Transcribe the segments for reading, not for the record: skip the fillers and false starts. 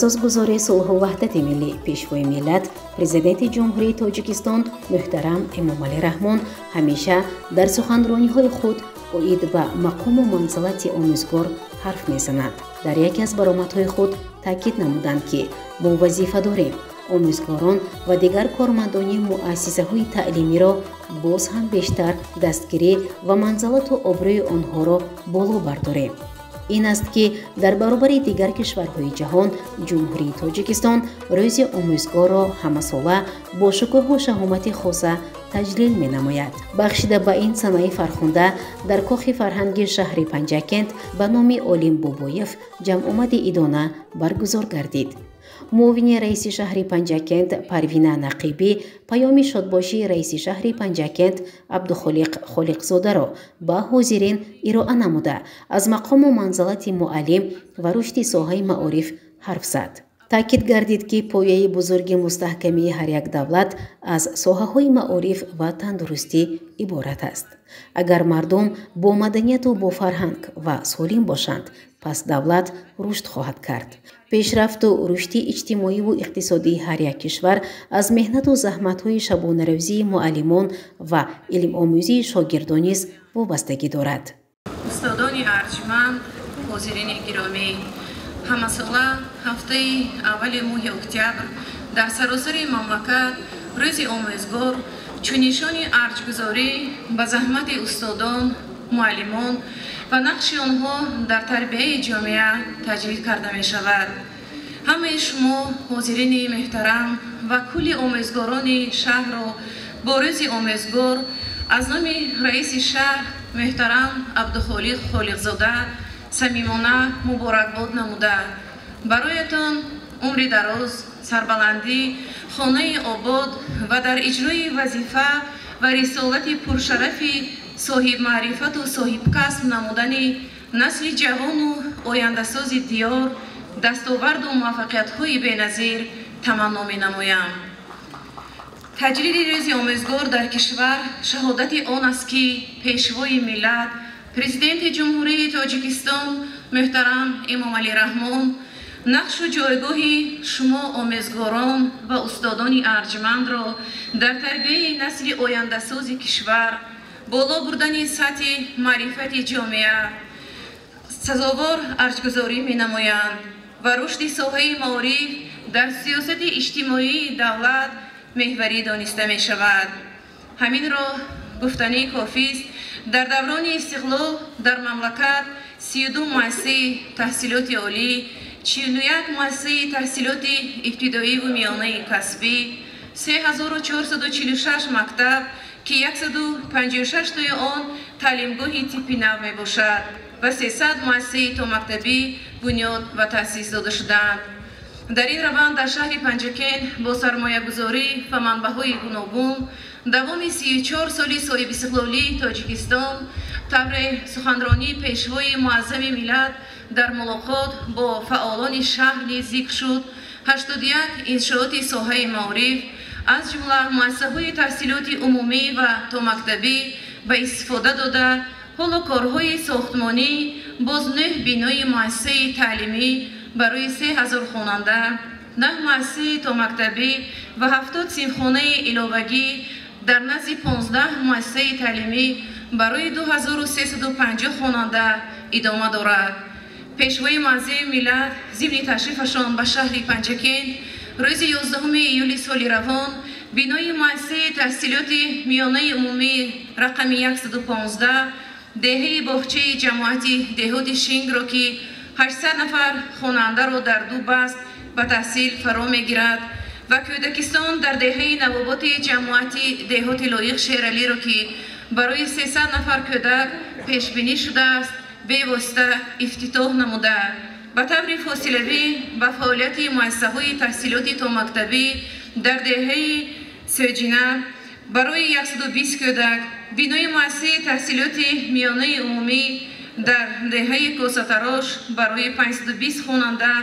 Асосгузори сулҳу ваҳдати миллӣ, Пешвои миллат, Президенти Ҷумҳурии Тоҷикистон муҳтарам Эмомалӣ Раҳмон ҳамеша дар суханрониҳои худ оид ба мақому манзалати омӯзгор ҳарф мезанад. Дар яке аз баромадҳои худ таъкид намуданд, ки мо вазифа дорем омӯзгорон ва дигар кормандони муассисаҳои таълимиро боз ҳам бештар дастгирӣ ва манзалату обрӯи онҳоро боло бардорем. Ин аст, ки дар баробари дигар кишварҳои ҷаҳон Ҷумҳурии Тоҷикистон Рӯзи омӯзгорро ҳамасола бо шукӯҳу шаҳомати хоса таҷлил менамояд. Бахшида ба ин санаи фархунда дар Кохи фарҳанги шаҳри Панҷакент ба номи Олим Бобоев ҷамъомади идона баргузор гардид. Муовини раиси шаҳри Панҷакент Парвина Нақибӣ паёми шодбошии раиси шаҳри Панҷакент Абдухолиқ Холиқзодаро ба ҳозирин ироа намуда, аз мақому манзалати муаллим ва рушди соҳаи маориф ҳарф зад. Таъкид гардид, ки пояи бузурги мустаҳкамии ҳар як давлат аз соҳаҳои маориф ва тандурустӣ иборат аст. Агар мардум бо маданияту бо фарҳанг ва солим бошанд, пас давлат рушд хоҳад кард. Пешрафту рушди иҷтимоиву иқтисодии ҳар як кишвар аз меҳнату заҳматҳои шабонарӯзии муаллимон ва илмомӯзии шогирдон низ вобастагӣ дорад. Устодони арҷманд, ҳозирини гиромӣ, ҳамасола ҳафтаи аввали моҳи октябр дар саросари мамлакат Рӯзи омӯзгор чун нишони арҷгузорӣ ба заҳмати устодон, муаллимон ва нақши онҳо дар тарбияи ҷомеа таҷлил карда мешавад. Ҳамаи шумо ҳозирини муҳтарам ва кулли омӯзгорони шаҳрро бо Рӯзи омӯзгор аз номи раиси шаҳр муҳтарам Абдухолиқ Холиқзода самимона муборакбод намуда, бароятон умри дароз, сарбаландӣ, хонаи обод ва дар иҷрои вазифа ва рисолати пуршарафи соҳибмаърифату соҳибкасб намудани насли ҷавону ояндасози диёр дастоварду муваффақиятҳои беназир таманно менамоям. Таҷлили Рӯзи омӯзгор дар кишвар шаҳодати он аст, ки Пешвои миллат, Президенти Ҷумҳурии Тоҷикистон муҳтарам Эмомалӣ Раҳмон нақшу ҷойгоҳи шумо омӯзгорон ва устодони арҷмандро дар тарбияи насли ояндасози кишвар, боло бурдани сатҳи маърифати ҷомеа сазовор арҷгузорӣ менамоянд ва рушди соҳаи маориф дар сиёсати иҷтимоии давлат меҳварӣ дониста мешавад. Ҳаминро гуфтанӣ кофист, дар даврони истиқлол дар мамлакат 32 муассисаи таҳсилоти олӣ, 41 муассисаи таҳсилоти ибтидоиву миёнаи касбӣ, 3446 мактаб, ки 156 тои он таълимгоҳи типи нав мебошад, ва 300 муассисаи томактабӣ бунёд ва таъсис дода шудаанд. Дар ин раванд дар шаҳри Панҷакент бо сармоягузорӣ ва манбаъҳои гуногун давоми 34 соли соҳибистиқлолии Тоҷикистон, тавре суханронии Пешвои муаззами миллат дар мулоқот бо фаъолони шаҳр низ зикр шуд, 81 иншооти соҳаи маориф, аз ҷумла муассисаҳои таҳсилоти умумӣ ва томактабӣ ба истифода дода, ҳоло корҳои сохтмонӣ боз нӯҳ бинои муассисаи таълимӣ барои 3000 хонанда, 9 муассисаи томактабӣ ва 70 синфхонаи иловагӣ дар назди 15 муассисаи таълимӣ барои 2350 хонанда идома дорад. Пешвои муаззами миллат зимни ташрифашон ба шаҳри Панҷакент рӯзи 11 июли соли равон бинои муассисаи таҳсилоти миёнаи умумӣ рақами 115 деҳаи боғчаи ҷамоати деҳоти Шингро, ки 800 нафар хонандаро дар ду баст ба таҳсил фаро мегирад, ва кӯдакистон дар деҳаи навоботи ҷамоати деҳоти Лоиқ Шералиро, ки барои 300 нафар кӯдак пешбинӣ шудааст, бевосита ифтитоҳ намуда, ба таври фосилавӣ ба фаъолияти муассисаҳои таҳсилоти томактабӣ дар деҳаи Сӯҷина барои 120 кӯдак, бинои муассисаи таҳсилоти миёнаи умумӣ дар деҳаи Косатарош барои 520 хонанда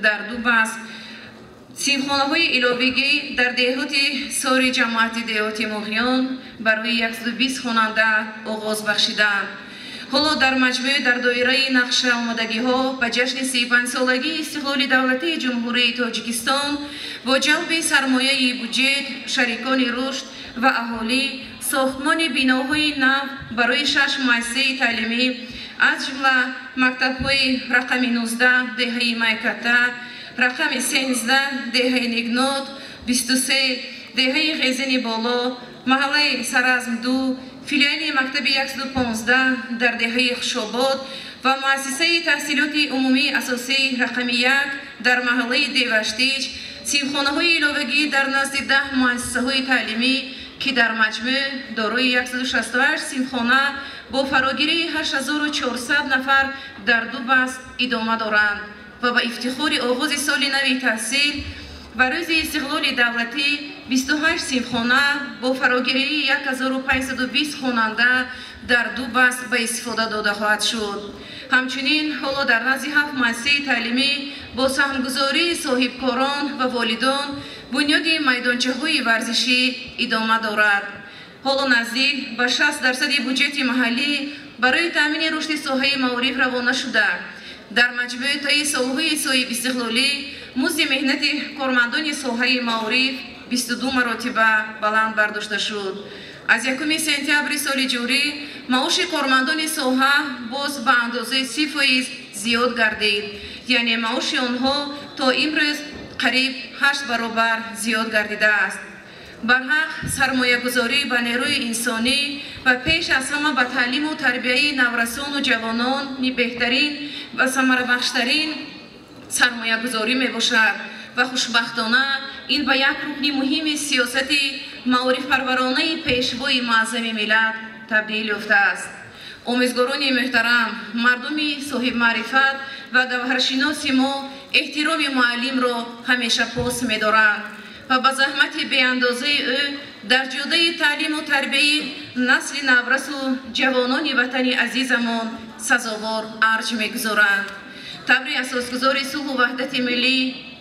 дар ду баст, синфхонаҳои иловагӣ дар деҳоти Сори ҷамоати деҳоти Моҳиён барои 120 хонанда оғоз бахшиданд. Ҳоло дар маҷмӯъ дар доираи нақша омодагиҳо ба ҷашни 35-солагии истиқлоли давлатии Ҷумҳурии Тоҷикистон бо ҷалби сармояи буҷет, шарикони рушд ва аҳолӣ сохтмони биноҳои нав барои 6 муассисаи таълимӣ, аз ҷумла мактабҳои рақами 19 деҳаи Майката, рақами 13 деҳаи Нигнот, 23 деҳаи Ғезини Боло, маҳаллаи Саразм 2, филиали мактаби 115 дар деҳаи Хушобод ва муассисаи таҳсилоти умумии асосии рақами 1 дар маҳаллаи Деваштич, синфхонаҳои иловагӣ дар назди 10 муассисаҳои таълимӣ, ки дар маҷмӯъ дорои 168 синфхона бо фарогирии 8400 нафар дар ду баст идома доранд ва ба ифтихори оғози соли нави таҳсил ва рӯзи истиқлоли давлатӣ 28 синфхона бо фарогирии 1520 хонанда дар ду баст ба истифода дода хоҳад шуд. Ҳамчунин ҳоло дар назди 7 муассисаи таълимӣ бо саҳмгузории соҳибкорон ва волидон бунёди майдончаҳои варзишӣ идома дорад. Ҳоло наздик ба 60% буҷети маҳаллӣ барои таъмини рушди соҳаи маориф равона шуда. Дар маҷмӯъ таи солҳои соҳибистиқлолӣ музди меҳнати кормандони соҳаи маориф 22 маротиба баланд бардошта шуд. Аз 1 сентябри соли ҷорӣ маоши кормандони соҳа боз ба андозаи 30% зиёд гардид, яъне маоши онҳо то имрӯз қариб 8 баробар зиёд гардидааст. Барҳақ сармоягузорӣ ба нерӯи инсонӣ ва пеш аз ҳама ба таълиму тарбияи наврасону ҷавонони беҳтарин ва самарабахштарин сармоягузорӣ мебошад ва хушбахтона ин ба як рукни муҳими сиёсати маорифпарваронаи пешвои муаззами миллат табдил ёфтааст. Омӯзгорони муҳтарам, мардуми соҳибмаърифат ва гавҳаршиноси мо эҳтироми муаллимро ҳамеша пос медоранд ва ба заҳмати беандозаи ӯ дар ҷодаи таълиму тарбияи насли наврасу ҷавонони ватани азизамон сазовор арҷ мегузоранд. Таври асосгузори сулҳу ваҳдати миллӣ,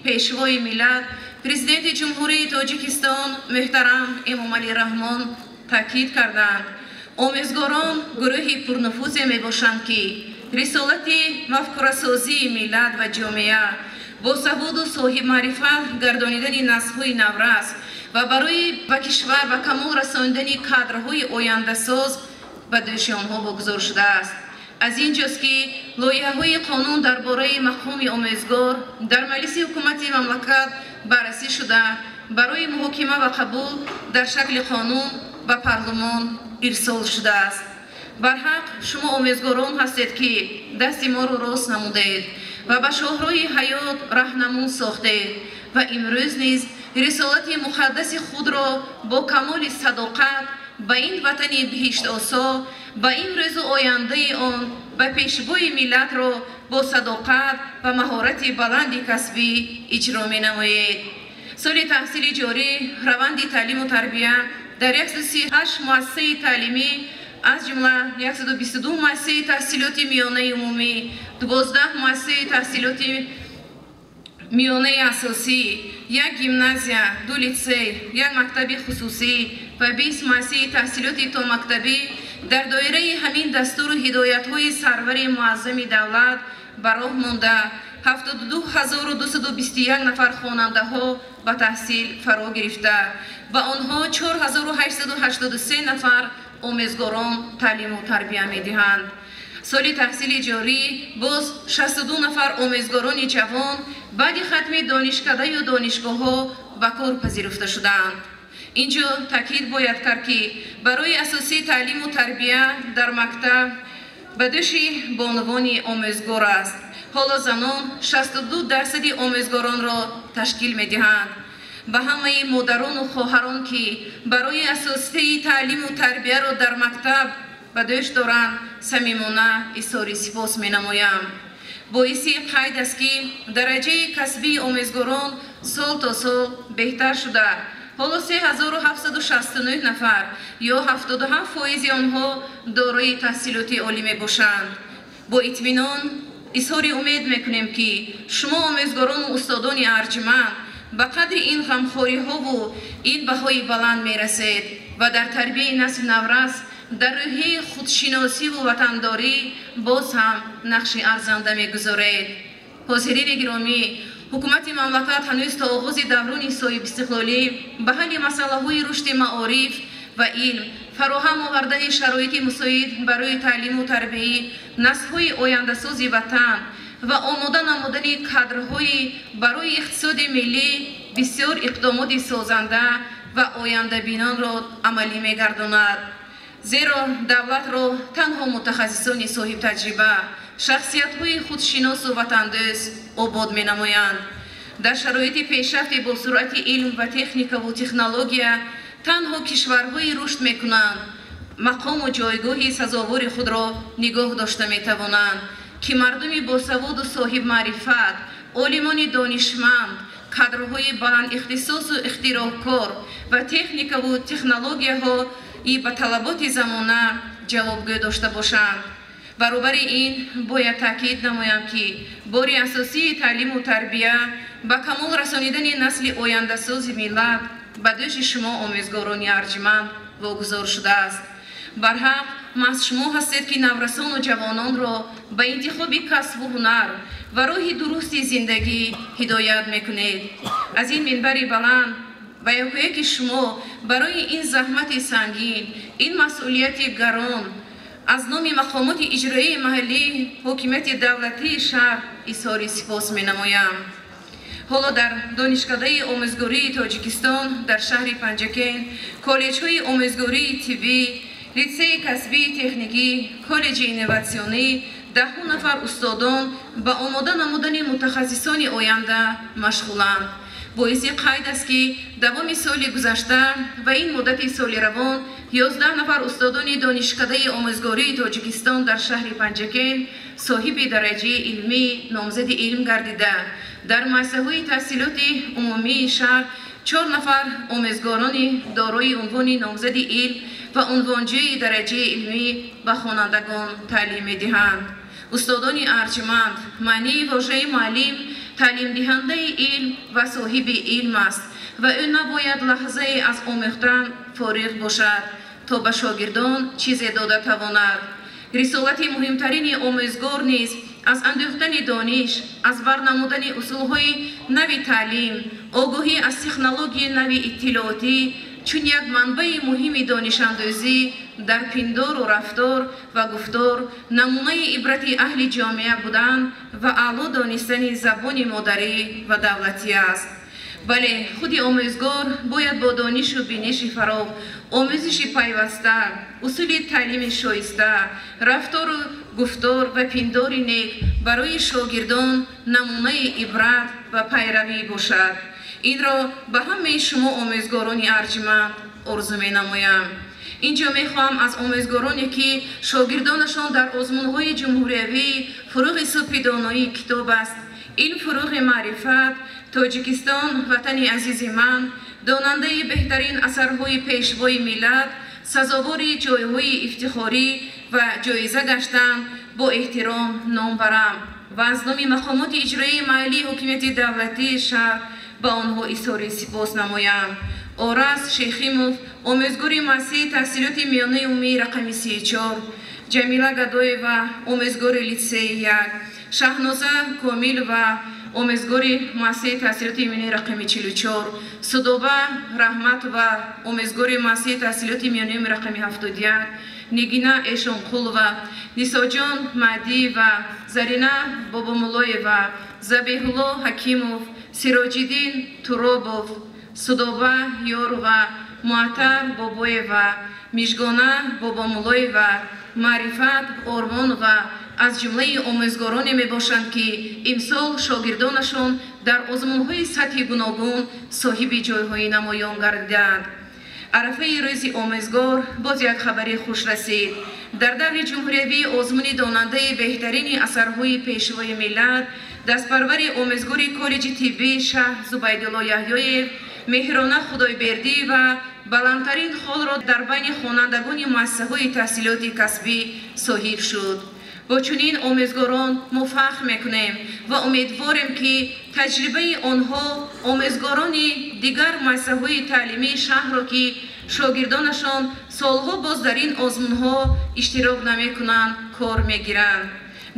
пешвои миллат, Президенти Ҷумҳурии Тоҷикистон муҳтарам Эмомалӣ Раҳмон таъкид карданд: омӯзгорон гурӯҳи пурнуфузе мебошанд, ки рисолати мафкурасозии миллат ва ҷомеа бо саводу соҳибмаърифат гардонидани наслҳои наврас ва барои ба кишвар ба камол расонидани кадрҳои ояндасоз ба дӯши онҳо вогузор шудааст. Аз ин ҷост, ки лоиҳаҳои қонун дар бораи мақоми омӯзгор дар Маҷлиси ҳукумати мамлакат баррасӣ шуда, барои муҳокима ва қабул дар шакли қонун ба парлумон ирсол шудааст. Барҳақ шумо омӯзгорон ҳастед, ки дасти моро рост намудед ва ба шоҳроҳи ҳаёт раҳнамун сохтед ва имрӯз низ рисолати муқаддаси худро бо камоли садоқат ба ин ватани биҳиштосо, ба имрӯзу ояндаи он, ба пешвои миллатро бо садоқат ва маҳорати баланди касбӣ иҷро менамоед. Соли таҳсили ҷорӣ раванди таълиму тарбия дар 138 муассисаи таълимӣ, аз ҷумла 122 муассисаи таҳсилоти миёнаи умумӣ, 12 муассисаи таҳсилоти миёнаи асосӣ, як гимназия, 2 литсей, як мактаби хусусӣ ва 20 муассисаи таҳсилоти томактабӣ дар доираи ҳамин дастуру ҳидоятҳои сарвари муаззами давлат ба роҳ монда, 72221 нафар хонандаҳо ба таҳсил фаро гирифта, ба онҳо 4883 нафар омӯзгорон таълиму тарбия медиҳанд. Соли таҳсили ҷорӣ боз 62 нафар омӯзгорони ҷавон баъди хатми донишкадаю донишгоҳҳо ба кор пазируфта шудаанд. Инҷо таъкид бояд кард, ки барои асосии таълиму тарбия дар мактаб ба дӯши бонувони омӯзгор аст. Ҳоло занон 62% омӯзгоронро ташкил медиҳанд. Ба ҳамаи модарону хоҳарон, ки барои асосии таълиму тарбияро дар мактаб ба дӯш доранд, самимона изҳори сипос менамоям. Боиси қайд аст, ки дараҷаи касбии омӯзгорон сол то сол беҳтар шуда, ҳоло 3769 нафар ё 77% онҳо дорои таҳсилоти олӣ мебошанд. Бо итминон изҳори умед мекунем, ки шумо омӯзгорону устодони арҷманд ба қадри ин ғамхориҳову ин баҳои баланд мерасед ва дар тарбияи насли наврас Дар рӯҳияи худшиносиву ватандорӣ боз ҳам нақши арзанда мегузоред. Ҳозирини гиромӣ, ҳукумати мамлакат ҳанӯз то оғози даврони соҳибистиқлолӣ ба ҳалли масъалаҳои рушди маориф ва илм, фароҳам овардани шароити мусоид барои таълиму тарбиявӣ, наслҳои ояндасози ватан ва омода намудани кадрҳои барои иқтисоди миллӣ бисёр иқдомоти созанда ва ояндабинонро амалӣ мегардонад. Зеро давлатро танҳо мутахассисони соҳибтаҷриба, шахсиятҳои худшиносу ватандӯст обод менамоянд. Дар шароити пешрафти босуръати илм ва техникаву технология танҳо кишварҳои рушд мекунанд, мақому ҷойгоҳи сазовори худро нигоҳ дошта метавонанд, ки мардуми босаводу соҳибмаърифат, олимони донишманд, кадрҳои баландихтисосу ихтироъкор ва техникаву технологияҳои ба талаботи замона ҷавобгӯ дошта бошанд. Баробари ин бояд таъкид намоям, ки бори асосии таълиму тарбия ба камол расонидани насли ояндасози миллат ба дӯши шумо омӯзгорони арҷманд вогузор шудааст. Барҳақ маҳз шумо ҳастед, ки наврасону ҷавононро ба интихоби касбу ҳунар ва роҳи дурусти зиндагӣ ҳидоят мекунед. Аз ин минбари баланд ба якояки шумо барои ин заҳмати сангин, ин масъулияти гарон аз номи мақомоти иҷроии маҳаллӣ, ҳокимияти давлатии шаҳр изҳори сипос менамоям. Ҳоло дар Донишкадаи омӯзгории Тоҷикистон дар шаҳри Панҷакент, коллеҷҳои омӯзгории тиббӣ, литсеи касбии техникӣ, коллеҷи инноватсионӣ даҳҳо нафар устодон ба омода намудани мутахассисони оянда машғуланд. Боиси қайд аст, ки давоми соли гузашта ва ин муддати соли равон 11 нафар устодони Донишкадаи омӯзгории Тоҷикистон дар шаҳри Панҷакент соҳиби дараҷаи илмӣ номзади илм гардида, дар муассисаҳои таҳсилоти умумии шаҳр 4 нафар омӯзгорони дорои унвони номзади илм ва унвонҷӯи дараҷаи илмӣ ба хонандагон таълим медиҳанд. Устодони арҷманд, маънии вожаи муаллим таълимдиҳандаи илм ва соҳиби илм аст ва ӯ набояд лаҳзае аз омӯхтан фориғ бошад, то ба шогирдон чизе дода тавонад. Рисолати муҳимтарини омӯзгор низ аз андӯхтани дониш, аз барнамудани усулҳои нави таълим, огоҳӣ аз технологияи нави иттилоотӣ чун як манбаи муҳими донишандӯзӣ дар пиндору рафтор ва гуфтор, намунаи ибрати аҳли ҷомеа будан ва аъло донистани забони модарӣ ва давлатӣ аст. Бале, худи омӯзгор бояд бо донишу биниши фароғ, омӯзиши пайваста, усули таълими шоиста, рафтору гуфтор ва пиндори нек барои шогирдон намунаи ибрат ва пайравӣ бошад. Инро ба ҳамаи шумо омӯзгорони арҷманд орзу менамоям. Инҷо мехоҳам аз омӯзгороне, ки шогирдонашон дар озмунҳои ҷумҳуриявӣ фурӯғи субҳи доноии китоб аст, илм фурӯғи маърифат, Тоҷикистон ватани азизи ман, донандаи беҳтарин асарҳои пешвои миллат, сазовори ҷойҳои ифтихорӣ ва ҷоиза гаштанд, бо эҳтиром ном барам ва аз номи мақомоти иҷроии маҳаллии ҳокимияти давлатии шаҳр ба онҳо изҳори сипос намоям. Ораз Шехимов, омӯзгори муассисаи таҳсилоти миёнаи умумии рақами 34, Ҷамила Гадоева, омӯзгори литсеи 1, Шаҳноза Комилова, омӯзгори муассисаи таҳсилоти миёнаи рақами 44, Судоба Раҳматова, омӯзгори муассисаи таҳсилоти миёнаи рақами 71, Нигина Эшонқулова, Нисоҷон Маҳдиева, Зарина Бобомуллоева, Забеҳулло Ҳакимов, Сироҷиддин Туробов, Судоба Ёрова, Муаттар Бобоева, Мижгона Бобомуллоева, Маърифат Ормонова аз ҷумлаи омӯзгороне мебошанд, ки имсол шогирдонашон дар озмунҳои сатҳи гуногун соҳиби ҷойҳои намоён гардиданд. Арафаи рӯзи омӯзгор боз як хабари хуш расид. Дар даври ҷумҳуриявии озмуни донандаи беҳтарини асарҳои пешвои миллат, дастпарвари омӯзгори коллеҷи тиббии шаҳр Зубайдулло Яҳёев, Меҳрона Худойбердиева баландтарин холро дар байни хонандагони муассисаҳои таҳсилоти касбӣ соҳиб шуд. Бо чунин омӯзгорон мо фахр мекунем ва умедворем, ки таҷрибаи онҳо омӯзгорони дигар муассисаҳои таълимии шаҳрро, ки шогирдонашон солҳо боз дар ин озмунҳо иштирок намекунанд, кор мегиранд.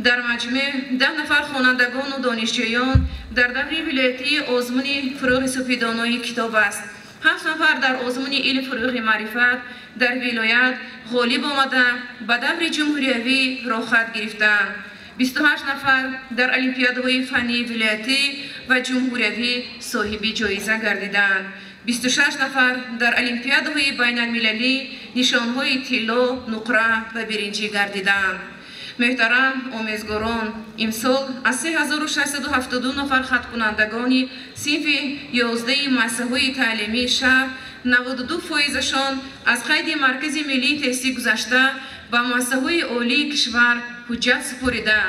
Дар маҷмӯъ 10 нафар хонандагону донишҷӯён дар даври вилоятии озмуни фурӯғи супидонои китоб аст. 7 нафар дар озмуни илм фурӯғи маърифат дар вилоят ғолиб омада ба даври ҷумҳуриявӣ роҳхат гирифтанд. 28 нафар дар олимпиадаҳои фаннии вилоятӣ ва ҷумҳуриявӣ соҳиби ҷоиза гардиданд. 26 нафар дар олимпиадаҳои байналмилалӣ нишонҳои тилло, нуқра ва биринҷӣ гардиданд. Муҳтарам омезгорон, имсол аз 3672 нафар хаткунандагони синфи 11 муассисаҳои таълимии шаҳр 92%-ашон аз қайди Маркази миллии тестӣ гузашта ба муассисаҳои олии кишвар ҳуҷҷат супорида,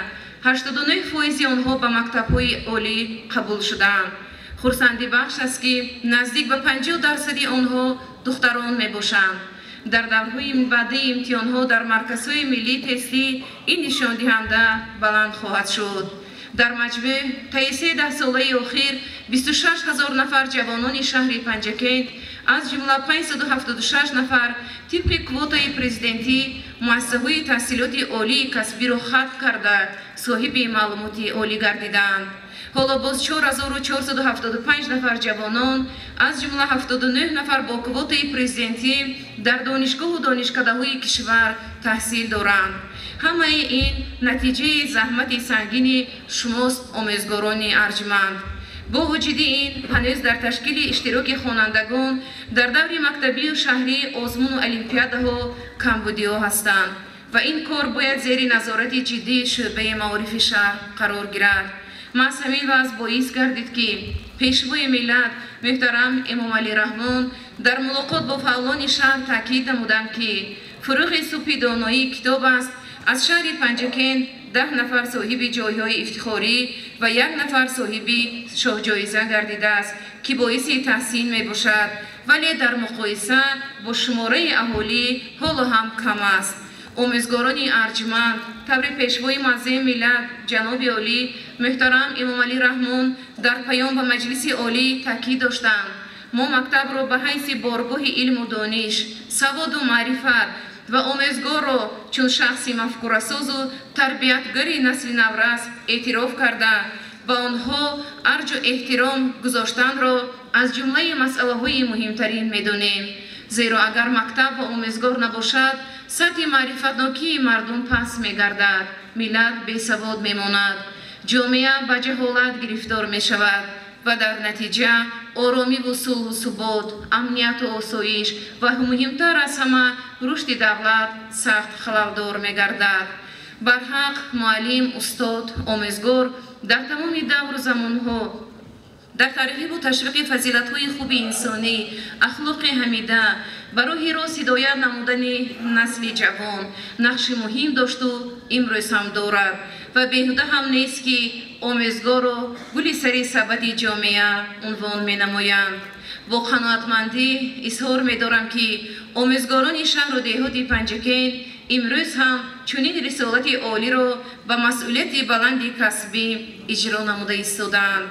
89%-и онҳо ба мактабҳои олӣ қабул шуданд. Хурсандибахш аст, ки наздик ба 50% онҳо духтарон мебошанд. Дар даврҳои баъдии имтиҳонҳо дар марказҳои миллии тестӣ ин нишондиҳанда баланд хоҳад шуд. Дар маҷмӯъ таи се даҳсолаи охир 26 ҳазор нафар ҷавонони шаҳри Панҷакент, аз ҷумла 576 нафар тибқи квотаи президентӣ муассисаҳои таҳсилоти олии касбиро хатм карда соҳиби маълумоти олӣ гардиданд. Ҳоло боз 4475 нафар ҷавонон, аз ҷумла 79 нафар бо квотаи президентӣ дар донишгоҳу донишкадаҳои кишвар таҳсил доранд. Ҳамаи ин натиҷаи заҳмати сангини шумост, омӯзгорони арҷманд. Бо вуҷуди ин, ҳанӯз дар ташкили иштироки хонандагон дар даври мактабию шаҳрӣ озмуну олимпиадаҳо камбудиҳо ҳастанд ва ин кор бояд зери назорати ҷиддии шӯъбаи маорифи шаҳр қарор гирад. Маҳз ҳамин вазъ боис гардид, ки Пешвои миллат муҳтарам Эмомалӣ Раҳмон дар мулоқот бо фаъолони шаҳр таъкид намуданд, ки фурӯғи субҳи доноии китоб аст. Аз шаҳри Панҷакент 10 нафар соҳиби ҷойҳои ифтихорӣ ва 1 нафар соҳиби шоҳҷоиза гардидааст, ки боиси таҳсин мебошад, вале дар муқоиса бо шумораи аҳолӣ ҳоло ҳам кам аст. Омӯзгорони арҷманд, таври Пешвои муаззами миллат ҷаноби олӣ муҳтарам Эмомалӣ Раҳмон дар паём ба Маҷлиси Олӣ таъкид доштанд: мо мактабро ба ҳайси боргоҳи илму дониш, саводу маърифат ва омӯзгорро чун шахси мафкурасозу тарбиятгари насли наврас эътироф карда, ба онҳо арҷу эҳтиром гузоштанро аз ҷумлаи масъалаҳои муҳимтарин медонем. Зеро агар мактаб ва омӯзгор набошад, сатҳи маърифатнокии мардум паст мегардад, миллат бесавод мемонад, ҷомеа ба ҷаҳолат гирифтор мешавад ва дар натиҷа оромиву сулҳу субот, амнияту осоиш ва муҳимтар аз ҳама рушди давлат сахт халалдор мегардад. Барҳақ, муаллим, устод, омӯзгор дар тамоми давру замонҳо дар тарғибу ташвиқи фазилатҳои хуби инсонӣ, ахлоқи ҳамида, ба роҳи рост ҳидоят намудани насли ҷавон нақши муҳим дошту имрӯз ҳам дорад ва беҳуда ҳам нест, ки омӯзгорро гули сари сабади ҷомеа унвон менамоянд. Бо қаноатмандӣ изҳор медорам, ки омӯзгорони шаҳру деҳоти Панҷакент имрӯз ҳам чунин рисолати олиро ба масъулияти баланди касбӣ иҷро намуда истодаанд.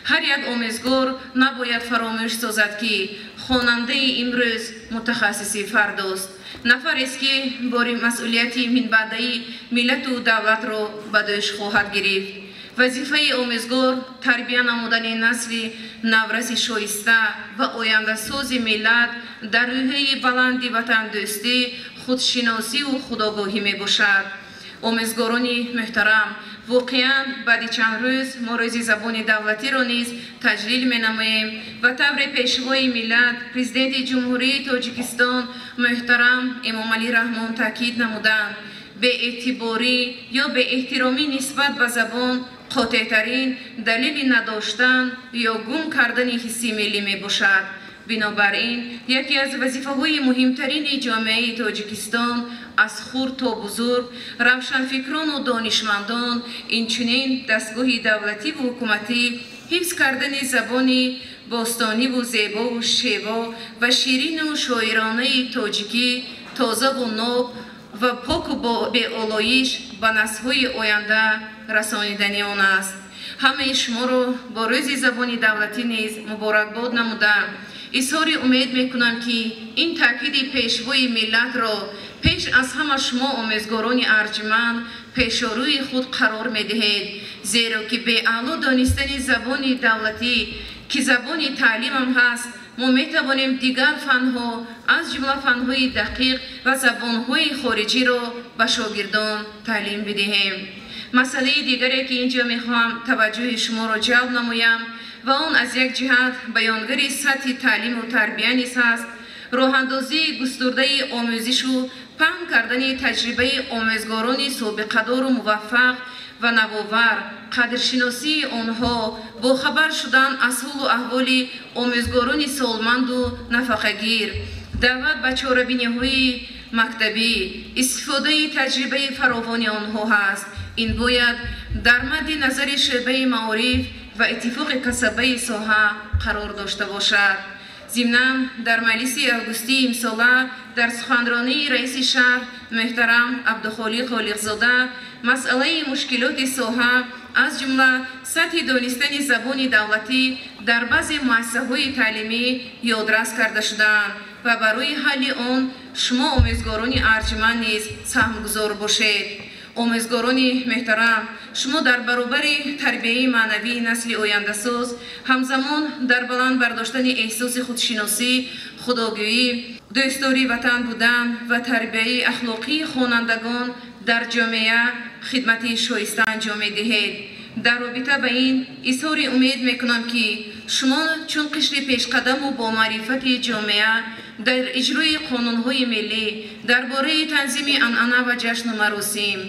Ҳар як омӯзгор набояд фаромӯш созад, ки хонандаи имрӯз мутахассиси фардост, нафарест, ки бори масъулияти минбаъдаи миллату давлатро ба дӯш хоҳад гирифт. Вазифаи омӯзгор тарбия намудани насли навраси шоиста ва ояндасози миллат дар рӯҳияи баланди ватандӯстӣ, худшиносиву худогоҳӣ мебошад. Омӯзгорони муҳтарам, воқеан баъди чанд рӯз мо рӯзи забони давлатиро низ таҷлил менамоем ва тавре Пешвои миллат, Президенти Ҷумҳурии Тоҷикистон муҳтарам Эмомалӣ Раҳмон таъкид намуданд, беэътиборӣ ё беэҳтиромӣ нисбат ба забон қотеътарин далели надоштан ё гум кардани ҳисси миллӣ мебошад. Бинобар ин, яке аз вазифаҳои муҳимтарини ҷомеаи Тоҷикистон аз хурд то бузург, равшанфикрону донишмандон, инчунин дастгоҳи давлативу ҳукуматӣ ҳифз кардани забони бостониву зебову шево ва ширину шоиронаи тоҷикӣ, тозаву ноб ва поку беолоиш ба наслҳои оянда расонидани он аст. Ҳамаи шуморо бо рӯзи забони давлатӣ низ муборакбод намуда, Изҳори умед мекунам, ки ин таъкиди пешвои миллатро пеш аз ҳама шумо омӯзгорони арҷманд пешорӯи худ қарор медиҳед, зеро ки беаъло донистани забони давлатӣ, ки забони таълимам ҳаст, мо метавонем дигар фанҳо, аз ҷумла фанҳои дақиқ ва забонҳои хориҷиро ба шогирдон таълим бидиҳем. Масъалаи дигаре, ки инҷо мехоҳам таваҷҷӯҳи шуморо ҷалб намоям ва он аз як ҷиҳат баёнгари сатҳи таълиму тарбия низ ҳаст, роҳандозии густурдаи омӯзишу паҳн кардани таҷрибаи омӯзгорони собиқадору муваффақ ва навовар, қадршиносии онҳо, бохабар шудан аз ҳолу аҳволи омӯзгорони солманду нафақагир, даъват ба чорабиниҳои мактабӣ, истифодаи таҷрибаи фаровони онҳо ҳаст. Ин бояд дар мадди назари шӯъбаи маориф ва иттифоқи касабаи соҳа қарор дошта бошад. Зимнан, дар маҷлиси августии имсола дар суханронии раиси шаҳр муҳтарам Абдухолиқ Холиқзода масъалаи мушкилоти соҳа, аз ҷумла сатҳи донистани забони давлатӣ дар баъзе муассисаҳои таълимӣ ёдрас карда шудаанд ва барои ҳалли он шумо омӯзгорони арҷманд низ саҳмгузор бошед. Омӯзгорони муҳтарам, шумо дар баробари тарбияи маънавии насли ояндасоз, ҳамзамон дар баланд бардоштани эҳсоси худшиносӣ, худогӯӣ, дӯстдори ватан будан ва тарбияи ахлоқии хонандагон дар ҷомеа хидмати шоиста анҷом медиҳед. Дар робита ба ин изҳори умед мекунам, ки шумо чун қишри пешқадаму бомаърифати ҷомеа дар иҷрои қонунҳои миллӣ дар бораи танзими анъана ва ҷашну маросим,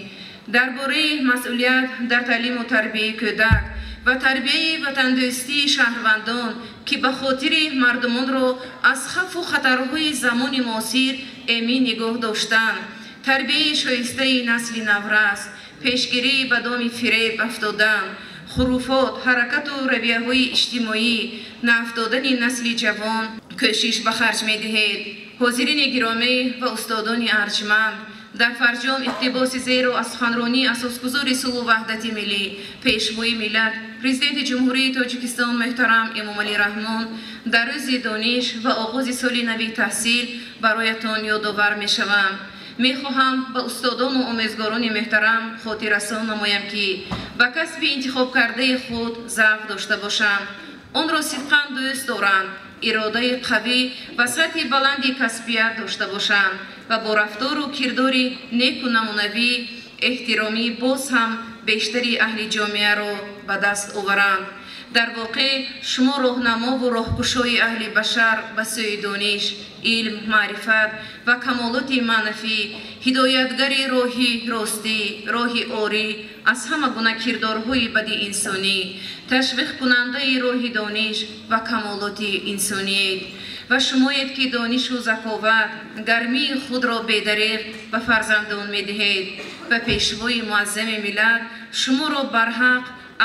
дар бораи масъулият дар таълиму тарбияи кӯдак ва тарбияи ватандӯстии шаҳрвандон, ки ба хотири мардумонро аз хавфу хатарҳои замони муосир эмин нигоҳ доштан, тарбияи шоистаи насли наврас, пешгирии ба доми фиреб афтодан, хуруфот, ҳаракату равияҳои иҷтимоӣ, наафтодани насли ҷавон кӯшиш ба харҷ медиҳед. Ҳозирини гиромӣ ва устодони арҷманд, дар фарҷом иқтибоси зеро аз суханронии асосгузори сулҳу ваҳдати миллӣ, пешвои миллат, президенти Ҷумҳурии Тоҷикистон муҳтарам Эмомалӣ Раҳмон дар рӯзи дониш ва оғози соли нави таҳсил бароятон ёдовар мешавам. Мехоҳам ба устодону омӯзгорони муҳтарам хотиррасон намоям, ки ба касби интихобкардаи худ завқ дошта бошанд, онро сидқан дӯст доранд, иродаи қавӣ ва сатҳи баланди касбият дошта бошанд ва бо рафтору кирдори неку намунавӣ эҳтиромӣ боз ҳам бештари аҳли ҷомеаро ба даст оваранд. Дар воқеъ шумо роҳнамову роҳкушои аҳли башар ба сӯи дониш, илм, маърифат ва камолоти маънафӣ, ҳидоятгари роҳи ростӣ, роҳи орӣ аз ҳама гуна кирдорҳои бади инсонӣ, ташвиқкунандаи роҳи дониш ва камолоти инсониед. Ва шумоед, ки донишу заковат, гармии худро бедареғ ба фарзандон медиҳед ва пешвои муаззами миллат шуморо барҳақ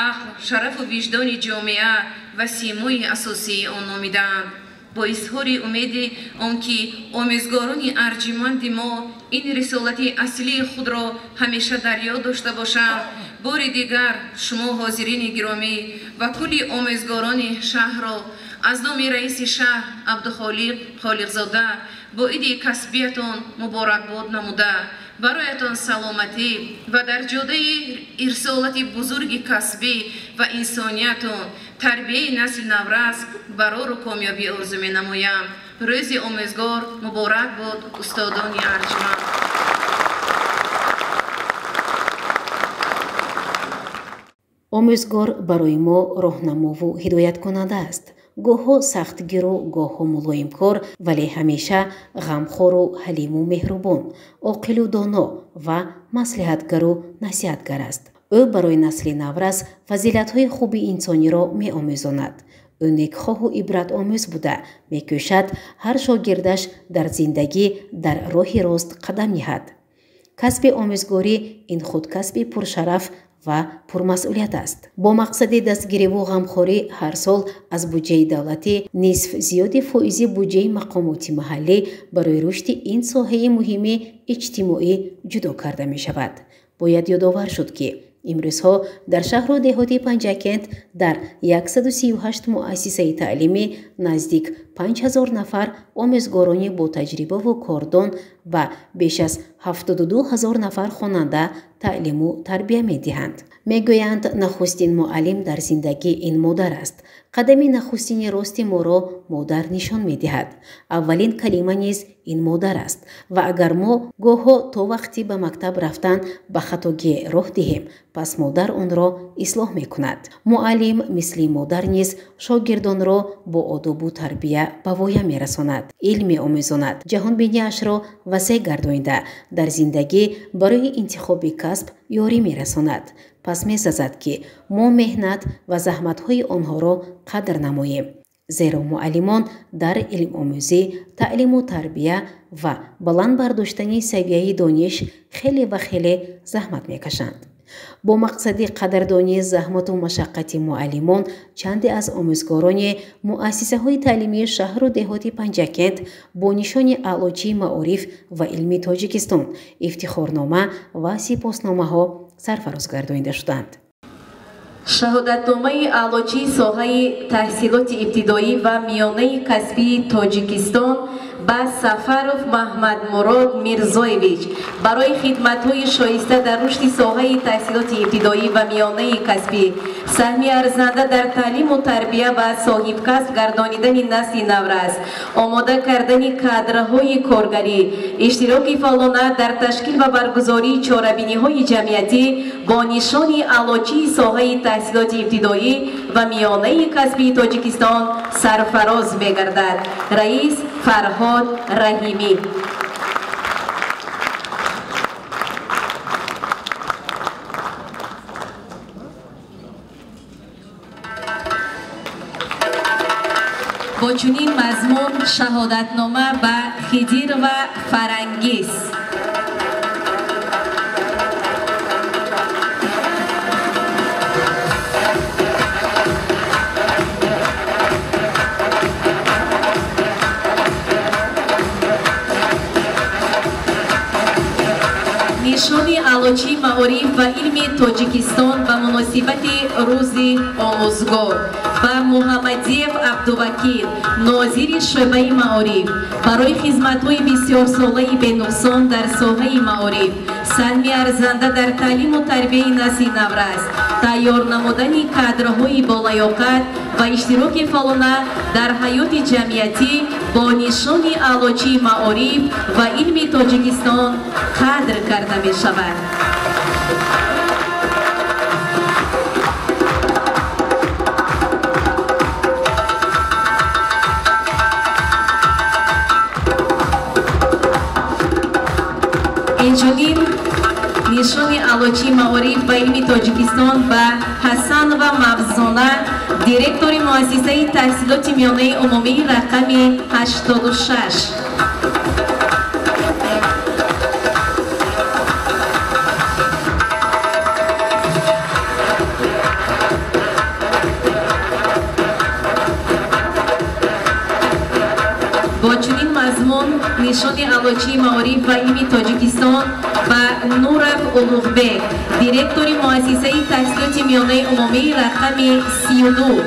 ақл, шарафу виҷдони ҷомеа ва симои асосии он номидаанд. Бо изҳори умеди он ки омӯзгорони арҷманди мо ин рисолати аслии худро ҳамеша дар ёд дошта бошанд, бори дигар шумо ҳозирини гиромӣ ва кулли омӯзгорони шаҳрро аз номи раиси шаҳр Абдухолиқ Холиқзода бо иди касбиятон муборакбод намуда, бароятон саломатӣ ва дар ҷодаи ирсолати бузурги касбӣ ва инсониятон тарбияи насли наврас барору комёбӣ орзу менамоям. Рӯзи омӯзгор муборак бод, устодони арҷманд. Омӯзгор барои мо роҳнамову ҳидояткунанда аст. Гоҳҳо сахтгиру, гоҳҳо мулоимкор, вале ҳамеша ғамхору ҳалиму меҳрубон, оқилу доно ва маслиҳатгару насиҳатгар аст. Ӯ барои насли наврас фазилатҳои хуби инсониро меомӯзонад. Ӯ некхоҳу ибратомӯз буда, мекӯшад ҳар шогирдаш дар зиндагӣ дар роҳи рост қадам ниҳад. Касби омӯзгорӣ ин худ касби пуршараф ва пурмасъулият аст. Бо мақсади дастгириву ғамхорӣ ҳар сол аз буҷаи давлатӣ нисф зиёди фоизи буҷаи мақомоти маҳаллӣ барои рушди ин соҳаи муҳими иҷтимоӣ ҷудо карда мешавад. Бояд ёдовар шуд, ки имрӯзҳо дар шаҳру деҳоти Панҷакент дар 138 муассисаи таълимӣ наздик 5000 нафар омӯзгорони ботаҷрибаву кордон ва беш аз 72 ҳазор нафар хонанда таълиму тарбия медиҳанд. Мегӯянд, нахустин муаллим дар зиндагӣ ин модар аст. Қадами нахустини рости моро модар нишон медиҳад. Аввалин калима низ ин модар аст ва агар мо гоҳо то вақти ба мактаб рафтан ба хатогӣ роҳ диҳем, пас модар онро ислоҳ мекунад. Муаллим мисли модар низ шогирдонро бо одобу тарбия ба воя мерасонад, илм меомӯзонад, ҷаҳонбиниашро васеъ гардонида дар зиндагӣ барои интихоби касб ёрӣ мерасонад. Пас месазад, ки мо меҳнат ва заҳматҳои онҳоро қадр намоем, зеро муаллимон дар илмомӯзӣ, таълиму тарбия ва баланд бардоштани савияи дониш хеле ва хеле заҳмат мекашанд. Бо мақсади қадрдонии заҳмату машаққати муаллимон, чанде аз омӯзгорони муассисаҳои таълимии шаҳру деҳоти Панҷакент бо нишони Аълочии маориф ва илми Тоҷикистон, ифтихорнома ва сипосномаҳо сарфароз гардонида шуданд. Шаҳодатномаи аълочии соҳаи таҳсилоти ибтидоӣ ва миёнаи касбии Тоҷикистон ба Сафаров Маҳмадмурод Мирзоевич барои хидматҳои шоиста дар рушди соҳаи таҳсилоти ибтидоӣ ва миёнаи касбӣ, саҳми арзанда дар таълиму тарбия ва соҳибкасб гардонидани насли наврас, омода кардани кадрҳои коргарӣ, иштироки фаъолона дар ташкил ва баргузории чорабиниҳои ҷамъиятӣ бо нишони аълочии соҳаи таҳсилоти ибтидоӣ ва миёнаи касбии Тоҷикистон сарфароз мегардад. Раис Фарҳод Раҳимӣ. Бо чунин мазмун шаҳодатнома ба Хидирова Фарангиз. Нишони аълочии маориф ва илми Тоҷикистон ба муносибати Рӯзи омӯзгор ба Муҳаммадиев Абдувакил, нозири шӯъбаи маориф, барои хизматҳои бисёрсолаи бенуқсон дар соҳаи маориф, саҳми арзанда дар таълиму тарбияи насли наврас, тайёр намудани кадрҳои болаёқат ва иштироки фаъолона дар ҳаёти ҷамъиятӣ бо нишони аълочии маориф ва илми Тоҷикистон қадр карда мешавад. Инчунин нишони аълочии маориф ва илми Тоҷикистон ба Ҳасанова Мавзуна, директори муассисаи таҳсилоти миёнаи умумии рақами 86. Бо чунин мазмун нишони аълочии маориф ва илми Тоҷикистон ба Нуров Улуғбек, директори муассисаи таҳсилоти миёнаи умумии рақами 32.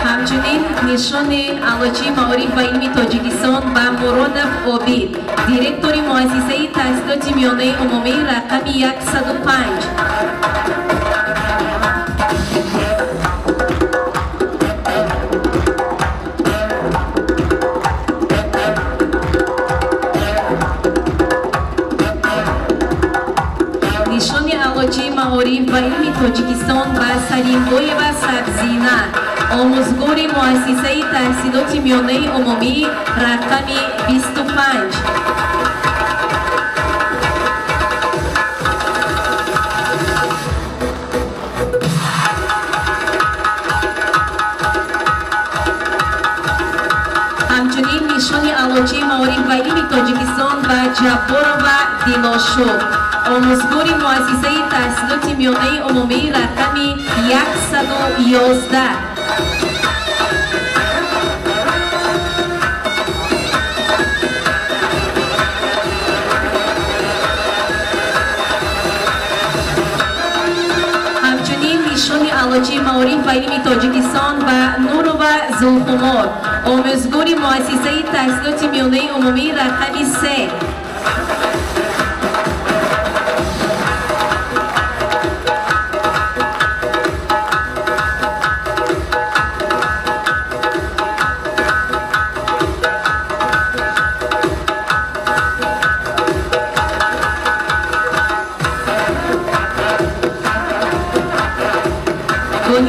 Ҳамчунин нишони аълочии маориф ва илми Тоҷикистон ба Муродов Обид, директори муассисаи таҳсилоти миёнаи умумии рақами 105. Нишони аълочии маориф ва илми Тоҷикистон ба Салимбоева Сабзина, омӯзгори муассисаи таҳсилоти миёнаи умумӣ рақами 25. Ҳамчунин нишони аълочии маориф ва илми Тоҷикистон ба Ҷабборова Дилошуб, омӯзгори муассисаи таҳсилоти миёнаи умумии рақами 111. Маориф ва илми Тоҷикистон ба Нурова Зулхумор, омӯзгори муассисаи таҳсилоти миёнаи умумии рақами 3.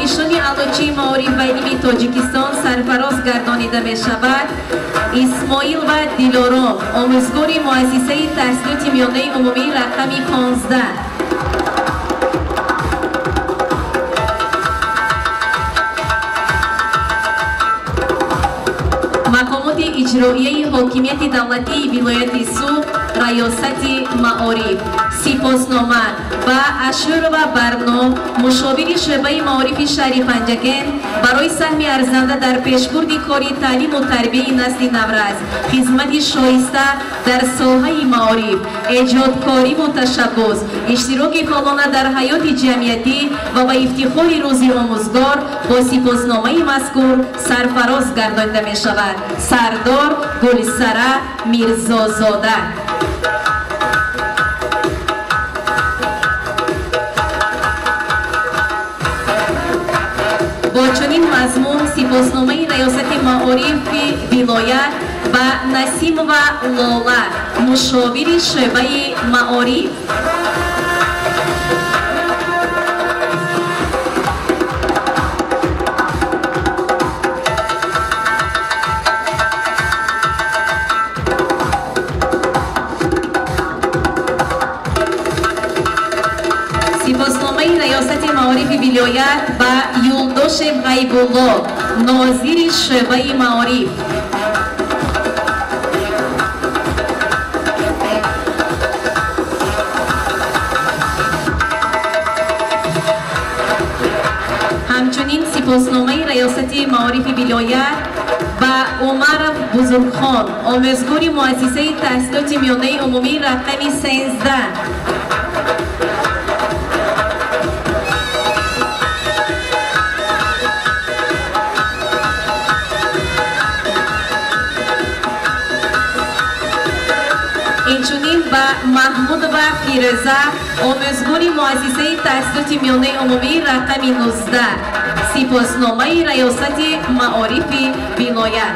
Нишони Аълочии маориф ва илми Тоҷикистон сарфароз гардонида мешавад Исмоил ва Дилором, омӯзгори муассисаи таҳсилоти миёнаи умумии рақами 15. Мақомоти иҷроияи ҳокимияти давлатии вилояти Суғд, Раёсати маориф. Сипоснома ба Ашурова Барно, мушовири шӯъбаи маорифи шаҳри Панҷакент, барои саҳми арзанда дар пешбурди кори таълиму тарбияи насли наврас, хизмати шоиста дар соҳаи маориф, эҷодкориву ташаббус, иштироки фаъолона дар ҳаёти ҷамъиятӣ ва ба ифтихори Рӯзи омӯзгор бо сипосномаи мазкур сарфароз гардонида мешавад. Сардор Гулсара Мирзозода. Бо чунин мазмун сипосномаи Раёсати маорифи вилоят ба Насимова Лола, мушовири шӯъбаи маориф. Сипосномаи Раёсати маорифи вилоят ба Юлдошев Ғайбулло, нозири шӯъбаи маориф. Ҳамчунин сипосномаи Раёсати маорифи вилоят ба Умаров Бузургхон, омӯзгори муассисаи таҳсилоти миёнаи умумии рақами 13. Инчунин ба Маҳмудова Фирӯза, омӯзгори муассисаи таҳсилоти миёнаи умумии рақами 19. Сипосномаи Раёсати маорифи вилоят.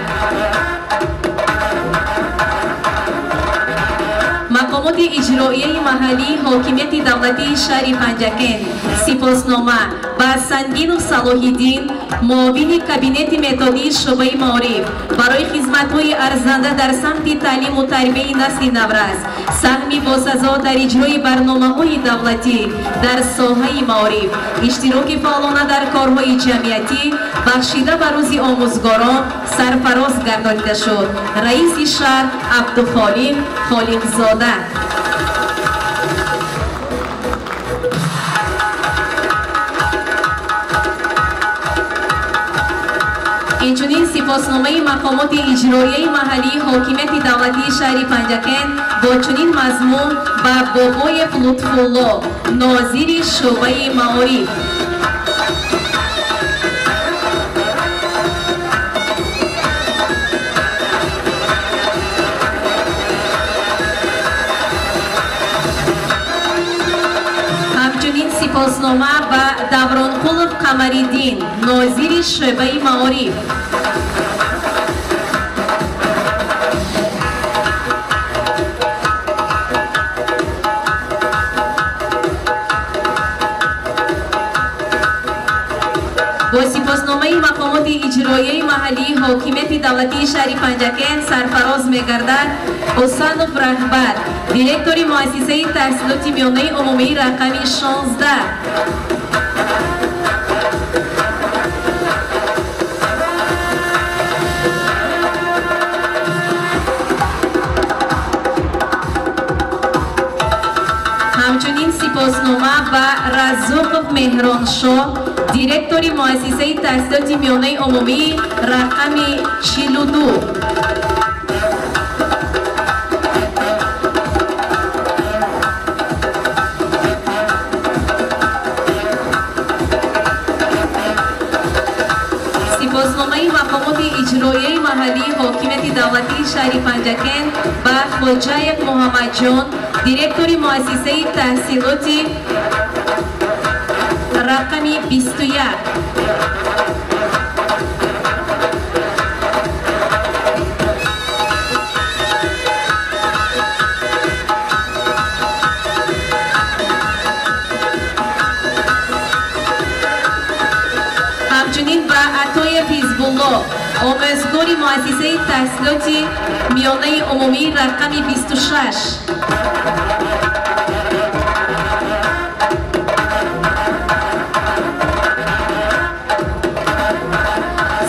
Мақомоти иҷроияи маҳаллии ҳокимияти давлатии шаҳри Панҷакент. Сипоснома ба Сангинов Салоҳиддин, муовини кабинети методии шӯъбаи маориф, барои хизматҳои арзанда дар самти таълиму тарбияи насли наврас, саҳми босазо дар иҷрои барномаҳои давлатӣ дар соҳаи маориф, иштироки фаъолона дар корҳои ҷамъиятӣ, бахшида ба Рӯзи омӯзгорон сарфароз гардонида шуд. Раиси шаҳр Абдухолиқ Холиқзода. Инчунин сипосномаи мақомоти иҷроияи маҳаллии ҳокимияти давлатии шаҳри Панҷакент бо чунин мазмун ба Бобоев Лутфулло, нозири шӯъбаи маориф. Ҳамчунин сипоснома ба Давронқулов Қамариддин, нозири шӯъбаи маориф. Бо сипосномаи мақомоти иҷроияи маҳаллии ҳокимияти давлатии шаҳри Панҷакент сарфароз мегардад Ҳусанов Раҳбар, директори муассисаи таҳсилоти миёнаи умумии рақами 16. Ҳамчунин сипоснома ба Раззоқов Меҳроншоҳ, директори муассисаи таҳсилоти миёнаи умумии рақами 42. иҷроияи маҳаллии ҳокимияти давлатии шаҳри Панҷакент ба Хоҷаев Муҳаммадҷон, директори муассисаи таҳсилоти рақами 21. Ҳамчунин ба Атоев Ҳизбулло, омӯзгори муассисаи таҳсилоти миёнаи умумии рақами 26.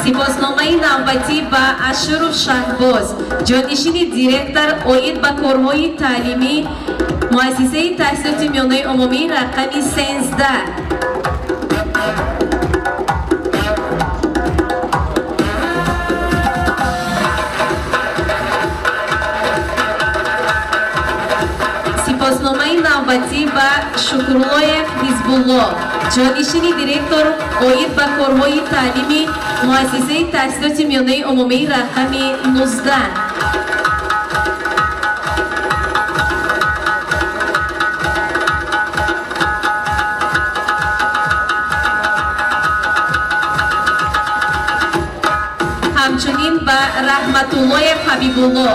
Сипосномаи навбатӣ ба Ашуров Шаҳбоз, ҷонишини директор оид ба корҳои таълимӣ муассисаи таҳсилоти миёнаи умумии рақами 13. Сипосномаи навбатӣ ба Шукруллоев Ҳизбулло, ҷонишини директор оид ба корҳои таълими муассисаи таҳсилоти миёнаи умумии рақами 19. Ҳамчунин ба Раҳматуллоев Ҳабибулло,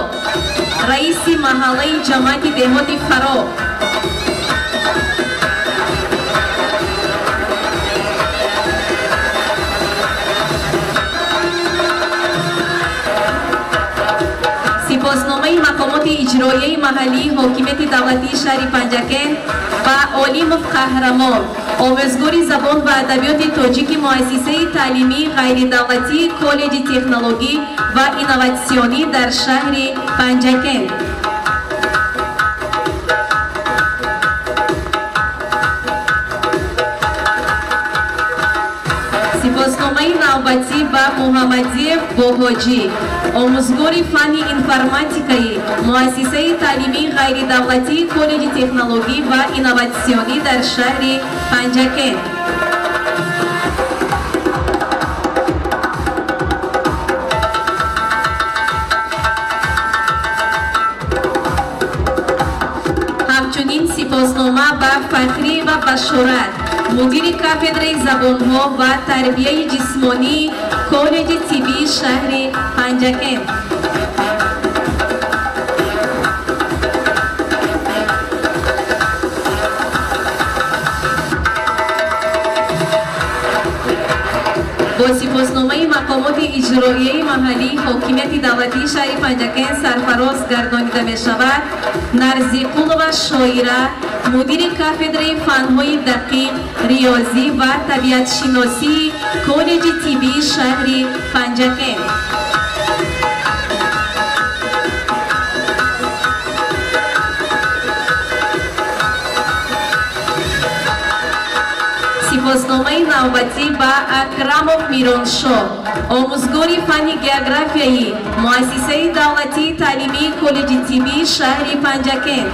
раиси маҳаллаи ҷамоати деҳоти Фароғ. Сипосномаи мақомоти иҷроияи маҳаллии ҳокимияти давлатии шаҳри Панҷакент ба Олимов Қаҳрамон, омӯзгори забон ва адабиёти тоҷики муассисаи таълимии ғайридавлатии коллеҷи технологӣ ва инноватсионӣ дар шаҳри Панҷакент. Сипосномаи навбатӣ ба Муҳаммадиев Боҳоҷӣ, омӯзгори фанни информатикаи муассисаи таълимии ғайридавлатии коллеҷи технологӣ ва инноватсионӣ дар шаҳри Панҷакент. Ҳамчунин сипоснома ба Фахриева Башорат, мудири кафедраи забонҳо ва тарбияи ҷисмонии коллеҷи тиббии шаҳри Панҷакент. Бо сипосномаи мақомоти иҷроияи маҳаллии ҳокимияти давлатии шаҳри Панҷакент сарфароз гардонида мешавад Нарзиқулова Шоира, мудири кафедраи фанҳои дақиқ, риёзӣ ва табиатшиносии коллеҷи тиббии шаҳри Панҷакент. Сипосномаи навбатӣ ба Акрамов Мироншоҳ, омӯзгори фанни географияи муассисаи давлатии таълимии коллеҷи тиббии шаҳри Панҷакент.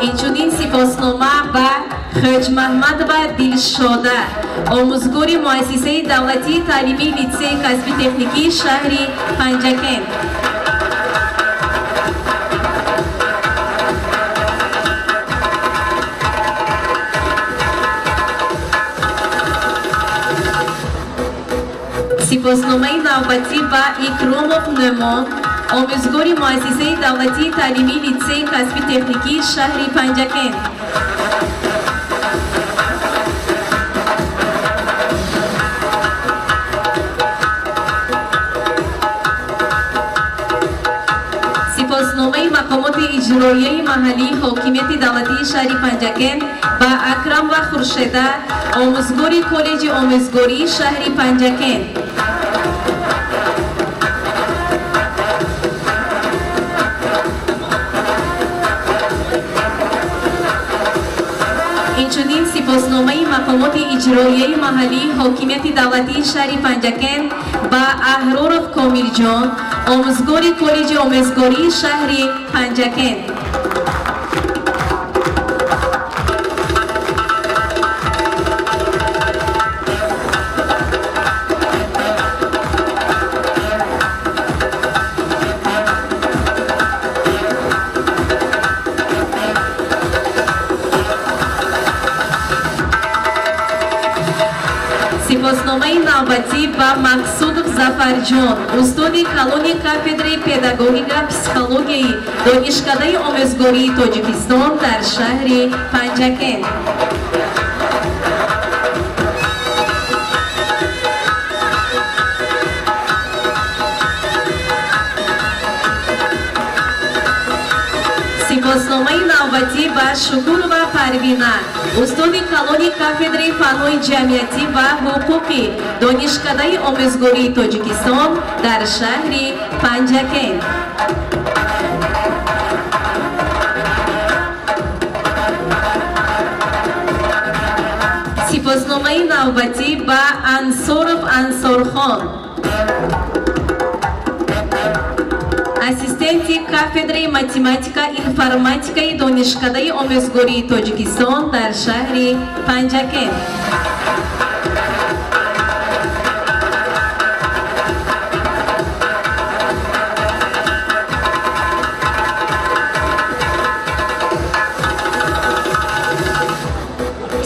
Инчунин сипоснома ба Хоҷмаҳмадова Дилшода, омӯзгори муассисаи давлатии таълимии литсейи касби техникии шаҳри Панҷакент. Сипосномаи навбатӣ ба Икромов Нӯмон, омӯзгори муассисаи давлатии таълимии литсейи касби техникии шаҳри Панҷакент. Сипосномаи мақомоти иҷроияи маҳаллии ҳокимияти давлатии шаҳри Панҷакент ба Акрам ва Хуршеда, омӯзгори коллеҷи омӯзгории шаҳри Панҷакент. Инчунин Сипосномаи мақомоти иҷроияи маҳаллии ҳокимияти давлатии шаҳри Панҷакент ба Аҳроров Комилҷон, омӯзгори коллеҷи омӯзгории шаҳри Панҷакент. Сипосномаи навбатӣ ба Мақсудов Зафарҷон, устоди калони кафедраи педагогика психологияи Донишкадаи омӯзгории Тоҷикистон дар шаҳри Панҷакент. Сипосномаи навбатӣ ба Шукурова Парвина, устоди калони кафедраи фанҳои ҷамъиятӣ ва ҳуқуқӣ Донишкадаи омӯзгории Тоҷикистон дар шаҳри Панҷакент. Сипосномаи навбатӣ ба Ансоров Ансорхон, ассистенти кафедраи математика информатикаи Донишкадаи омӯзгории Тоҷикистон дар шаҳри Панҷакент.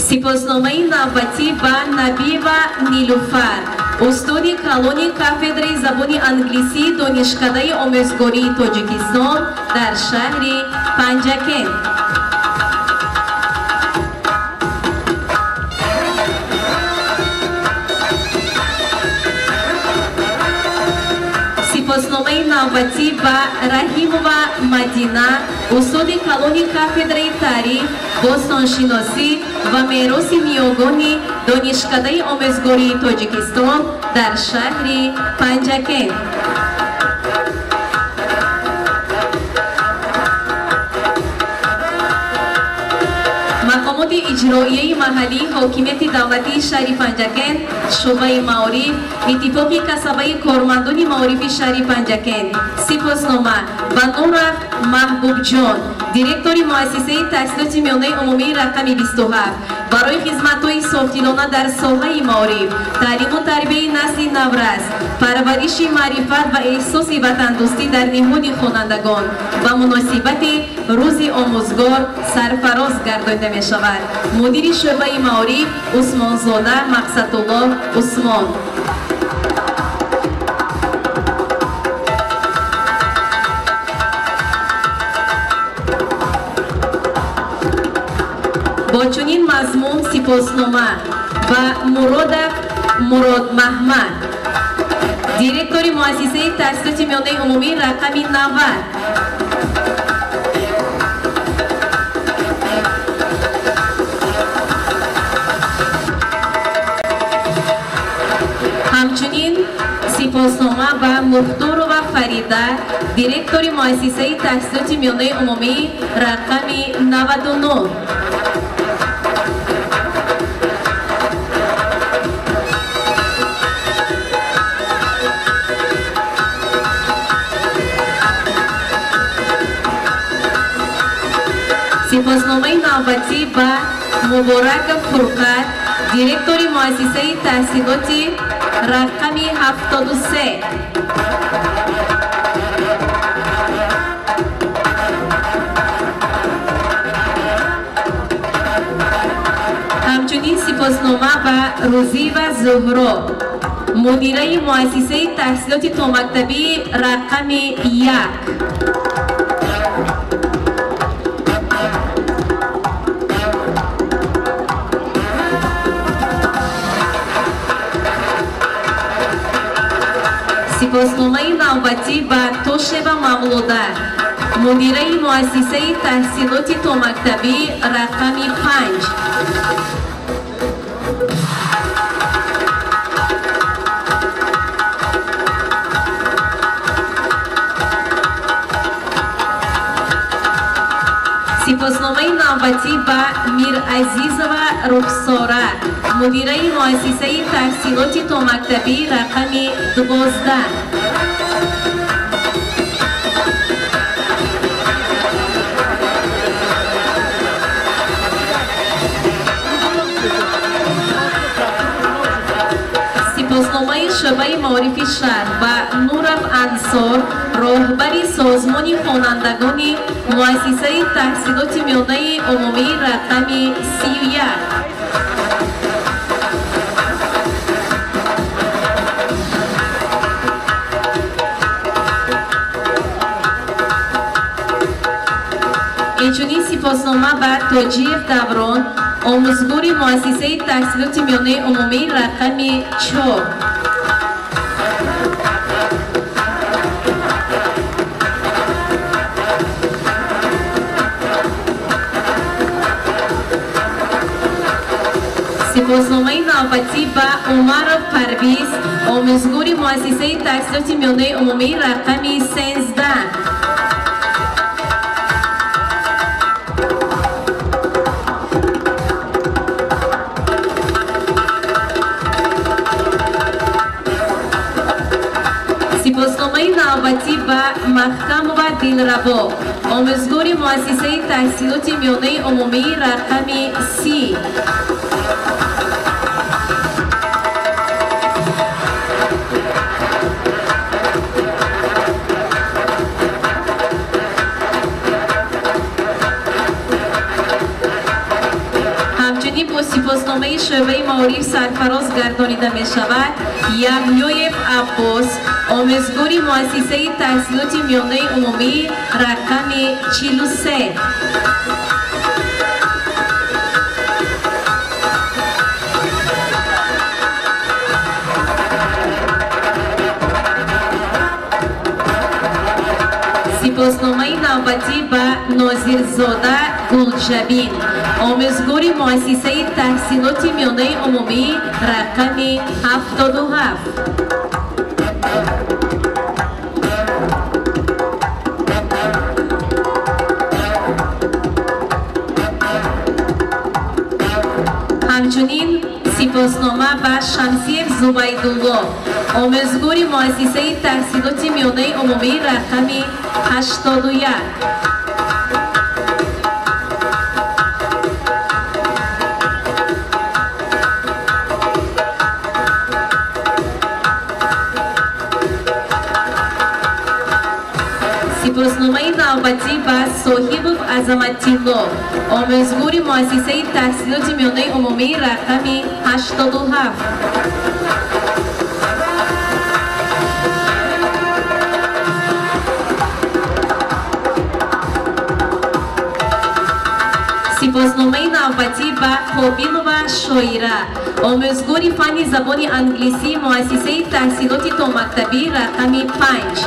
Сипосномаи навбатӣ ба Набиева Нилуфар, устоди калони кафедраи забони англисии Донишкадаи омӯзгории Тоҷикистон дар шаҳри Панҷакент. Сипосномаи навбатӣ ба Раҳимова Мадина, устоди калони кафедраи таърих, бостоншиносӣ ва мероси ниёгони Донишкадаи омӯзгории Тоҷикистон дар шаҳри Панҷакент. Мақомоти иҷроияи маҳаллии ҳокимияти давлатии шаҳри Панҷакент, шӯъбаи маориф, Иттифоқи касабаи кормандони маорифи шаҳри Панҷакент. Сипоснома ба Нуров Маҳбубҷон, директори муассисаи таҳсилоти миёнаи умумии рақами 27, барои хизматҳои софдилона дар соҳаи маориф, таълиму тарбияи насли наврас, парвариши маърифат ва эҳсоси ватандӯстӣ дар ниҳоди хонандагон ба муносибати Рӯзи омӯзгор сарфароз гардонида мешавад. Мудири шӯъбаи маориф Усмонзода Мақсадулло Усмон. Бо чунин мазмун сипоснома ба Муродов Муродмаҳмад, директори муассисаи таҳсилоти миёнаи умумӣ рақами 90. Ҳамчунин сипоснома ба Мухторова Фарида, директори муассисаи таҳсилоти миёнаи умумӣ рақами 99. Сипосномаи навбатӣ ба Мубораков Фурқат, директори муассисаи таҳсилоти рақами 73. Ҳамчунин сипоснома ба Рӯзиева Зуҳро, мудираи муассисаи таҳсилоти томактабии рақами 1. Сипосномаи навбатӣ ба Тошева Мавлуда, мудираи муассисаи таҳсилоти томактабӣ рақами 5. Сипосномаи навбатӣ ба Миразизова Рухсора, мудираи муассисаи таҳсилоти томактабӣ рақами 12. Сипосномаи шӯъбаи маорифи шаҳр ба Нуров Ансор, роҳбари созмони хонандагони муассисаи таҳсилоти миёнаи умумии рақами 31. Инчунин сипоснома ба Тоҷиев Даврон, омӯзгори муассисаи таҳсилоти миёнаи умумии рақами 4. Сипосномаи навбатӣ ба Умаров Парвиз, омӯзгори муассисаи таҳсилоти миёнаи умумии рақами 13. Сипосномаи навбатӣ ба Маҳкамова Дилрабо, омӯзгори муассисаи таҳсилоти миёнаи умумии рақами 30. Ҳамчунин бо сипосномаи шӯъбаи маориф сарфароз гардонида мешавад Яҳёев Аббос, омӯзгори муассисаи таҳсилоти миёнаи умумии рақами 43. Сипосномаи навбатӣ ба Нозирзода Гулҷабин, омӯзгори муассисаи таҳсилоти миёнаи умумии рақами 77. Ҳамчунин сипоснома ба Шамсиев Зубайдулло, омӯзгори муассисаи таҳсилоти миёнаи умумии рақами 81. Сипосномаи навбатӣ ба Соҳибов Азаматилло, омӯзгори муассисаи таҳсилоти миёнаи умумии рақами 87. Сипосномаи навбатӣ ба Қобилова Шоира, омӯзгори фанни забони англисӣ муассисаи таҳсилоти томактабӣ рақами 5.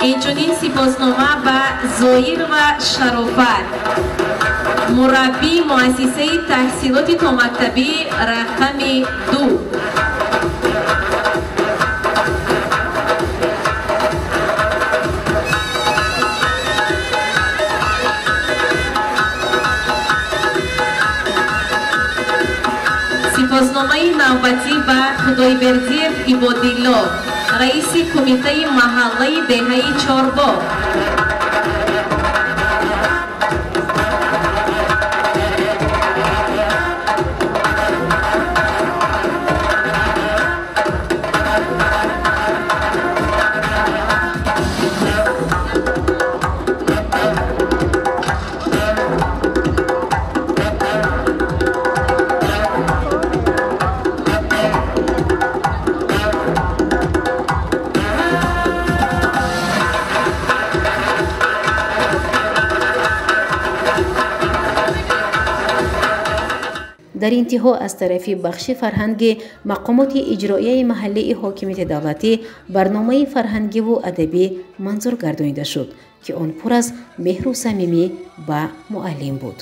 Инчунин сипоснома ба Зоирова Шарофат, мураббии муассисаи таҳсилоти томактабӣ рақами 2. Сипосномаи навбатӣ ба Худойбердиев Ибодилло, раиси кумитаи маҳаллаи деҳаи Чорбоғ. Дар интиҳо аз тарафи бахши фарҳанги мақомоти иҷроияи маҳаллии ҳокимияти давлатӣ барномаи фарҳангиву адабӣ манзур гардонида шуд, ки он пур аз меҳру самимӣ ба муаллим буд.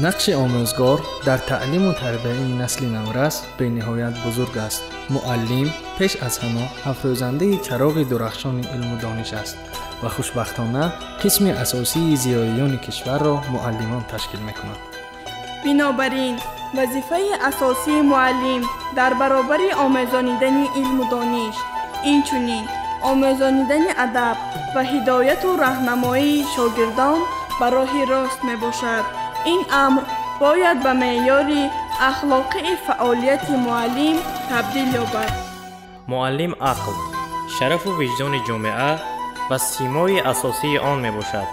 Нақши омӯзгор дар таълиму тарбияи насли наврас бениҳоят бузург аст. Муаллим пеш аз ҳама афрӯзандаи чароғи дурахшони илму дониш аст ва хушбахтона қисми асосии зиёиёни кишварро муаллимон ташкил мекунанд. Бинобар ин, вазифаи асосии муаллим дар баробари омӯзонидани илму дониш, инчунин омӯзонидани адаб ва ҳидояту раҳнамоии шогирдон ба роҳи рост мебошад. Ин амр бояд ба меъёри ахлоқии фаъолияти муаллим табдил ёбад. Муаллим ақл, шарафу виҷдони ҷомеа ва симои асосии он мебошад.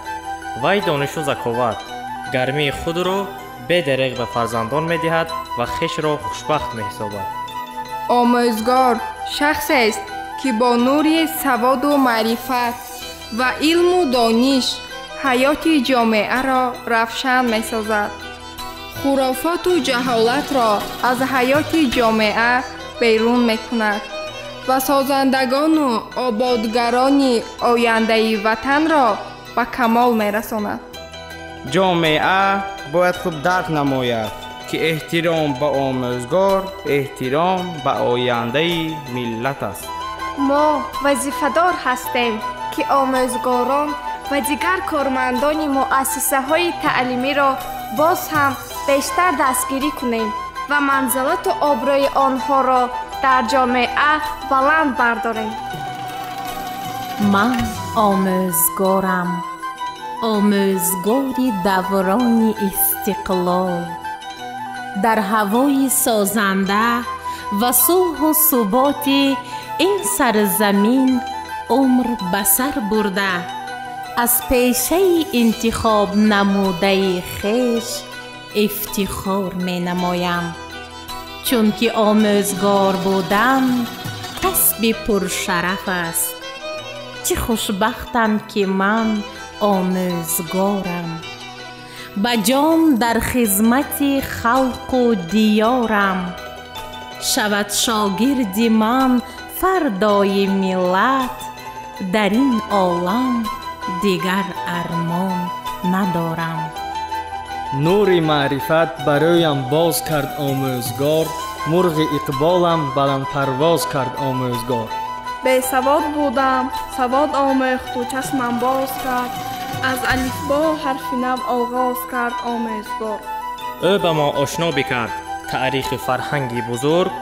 Вай донишу заковат, гармии худро бедареғ ба фарзандон медиҳад ва хешро хушбахт меҳисобад. Омӯзгор шахсест, ки бо нури саводу маърифат ва илму дониш ҳаёти ҷомеаро равшан месозад. Хурофоту ҷаҳолатро аз ҳаёти ҷомеа берун мекунад ва созандагону ободгарони ояндаи ватанро ба камол мерасонад. Ҷомеа бояд хуб дарк намояд, ки эҳтиром ба омӯзгор эҳтиром ба ояндаи миллат аст. Мо вазифадор ҳастем, ки омӯзгорон ва дигар кормандони муассисаҳои таълимиро боз ҳам бештар дастгирӣ кунем ва манзалату обрӯи онҳоро дар ҷомеа баланд бардорем. Ман омӯзгорам, омӯзгори даврони истиқлол. Дар ҳавои созанда ва сулҳу суботи ин сарзамин умр ба сар бурда, аз пешаи интихоб намудаи хеш ифтихор менамоям, чунки омӯзгор будан касби пуршараф аст. Чӣ хушбахтам, ки ман омӯзгорам, ба ҷон дар хизмати халқу диёрам. Шавад шогирди ман фардои миллат, дар ин олам дигар армон надорам. Нури маърифат бароям боз кард омӯзгор, мурғи иқболам баландпарвоз кард омӯзгор. Бесавод будам, савод омӯхту чашмам боз кард, аз алифбо ҳарфи нав оғоз кард омӯзгор. Ӯ ба мо ошно бикард таърихи фарҳанги бузург,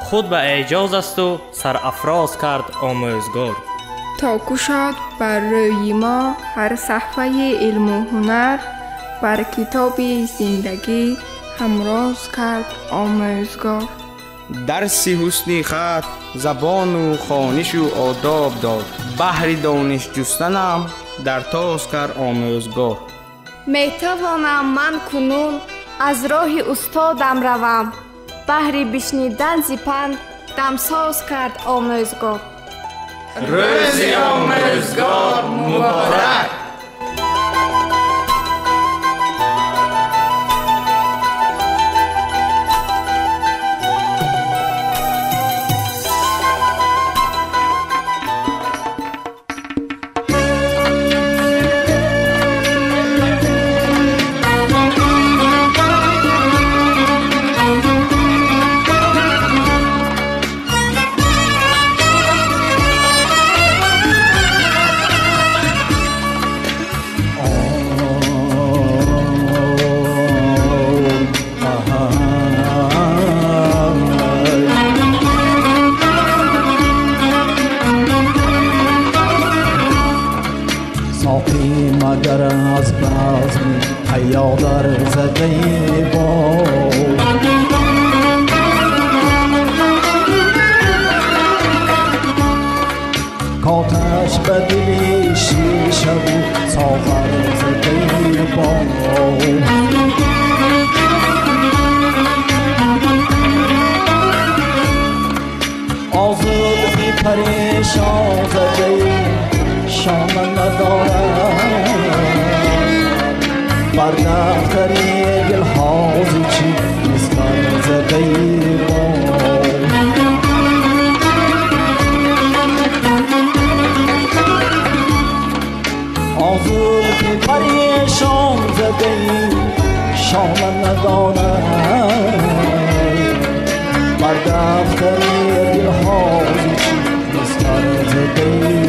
худ ба эъҷоз асту сарафроз кард омӯзгор. То кушод бар рӯи мо ҳар саҳфаи илму ҳунар, бар китоби зиндагӣ ҳамроз кард омӯзгор. Дарси ҳусни хат, забону хонишу одоб дод, баҳри дониш ҷустанам дар тоз кард омӯзгор. Метавонам ман кунун аз роҳи устодам равам, баҳри бишнидан зи панд дамсоз кард омӯзгор. Рӯзи омӯзгор муборак! آزرده پریشان زده ای، شام دانم بر دفتر دلها چی بستر زده.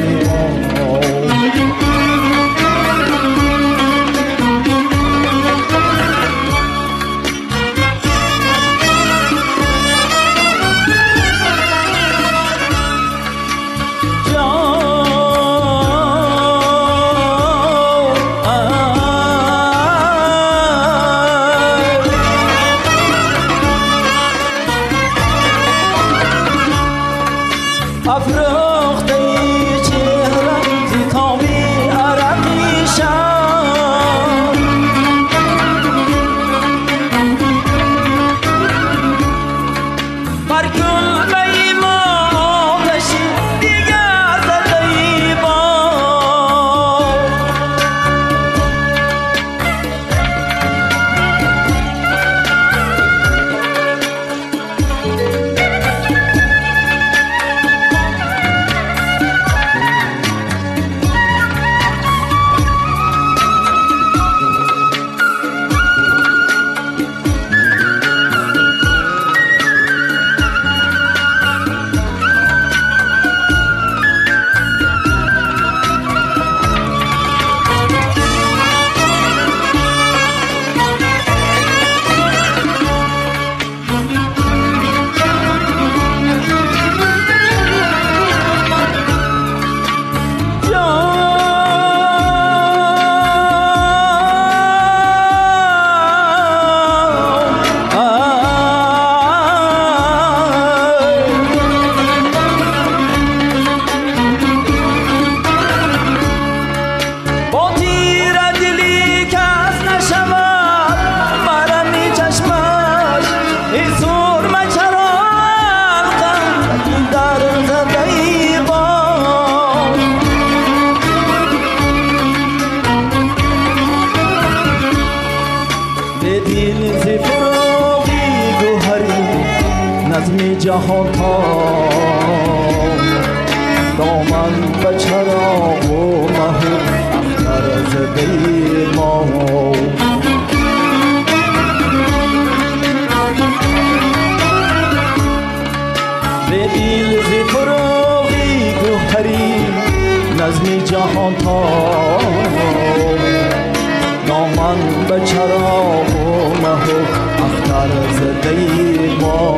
جهان تا دامن به چراغ و مه اختر زده ما به دل ز فراغی گوهری نظم جهان تا دامن به چراغ و مه اختر زده ما.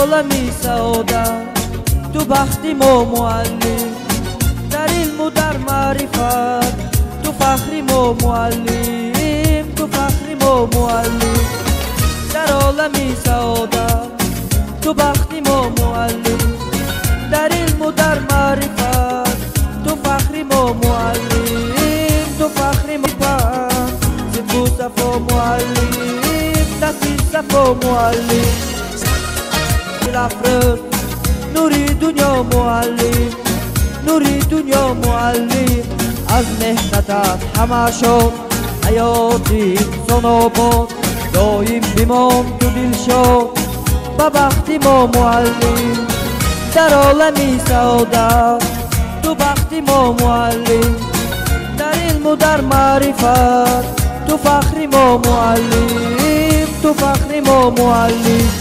Олами саодат ту бахти мо муаллим, дар илму дар маърифат ту фахри мо муаллим, ту фахри мо муаллим. Дар олами саодат ту бахти мо муаллим, дар илму дар маърифат ту фахри мо муаллим, ту фахри мо. Сифу сафо муаллим, дасти сафо муаллим, дилафрӯз нури дунё муаллим, нури дунё муаллим. Аз меҳнатат ҳама шод, ҳаёти инсон обод, доим бимон ту дилшод, ба бахти мо муаллим. Дар олами саодат ту бахти мо муаллим, дар илму дар маърифат ту фахри мо муаллим, ту фахри мо муаллим.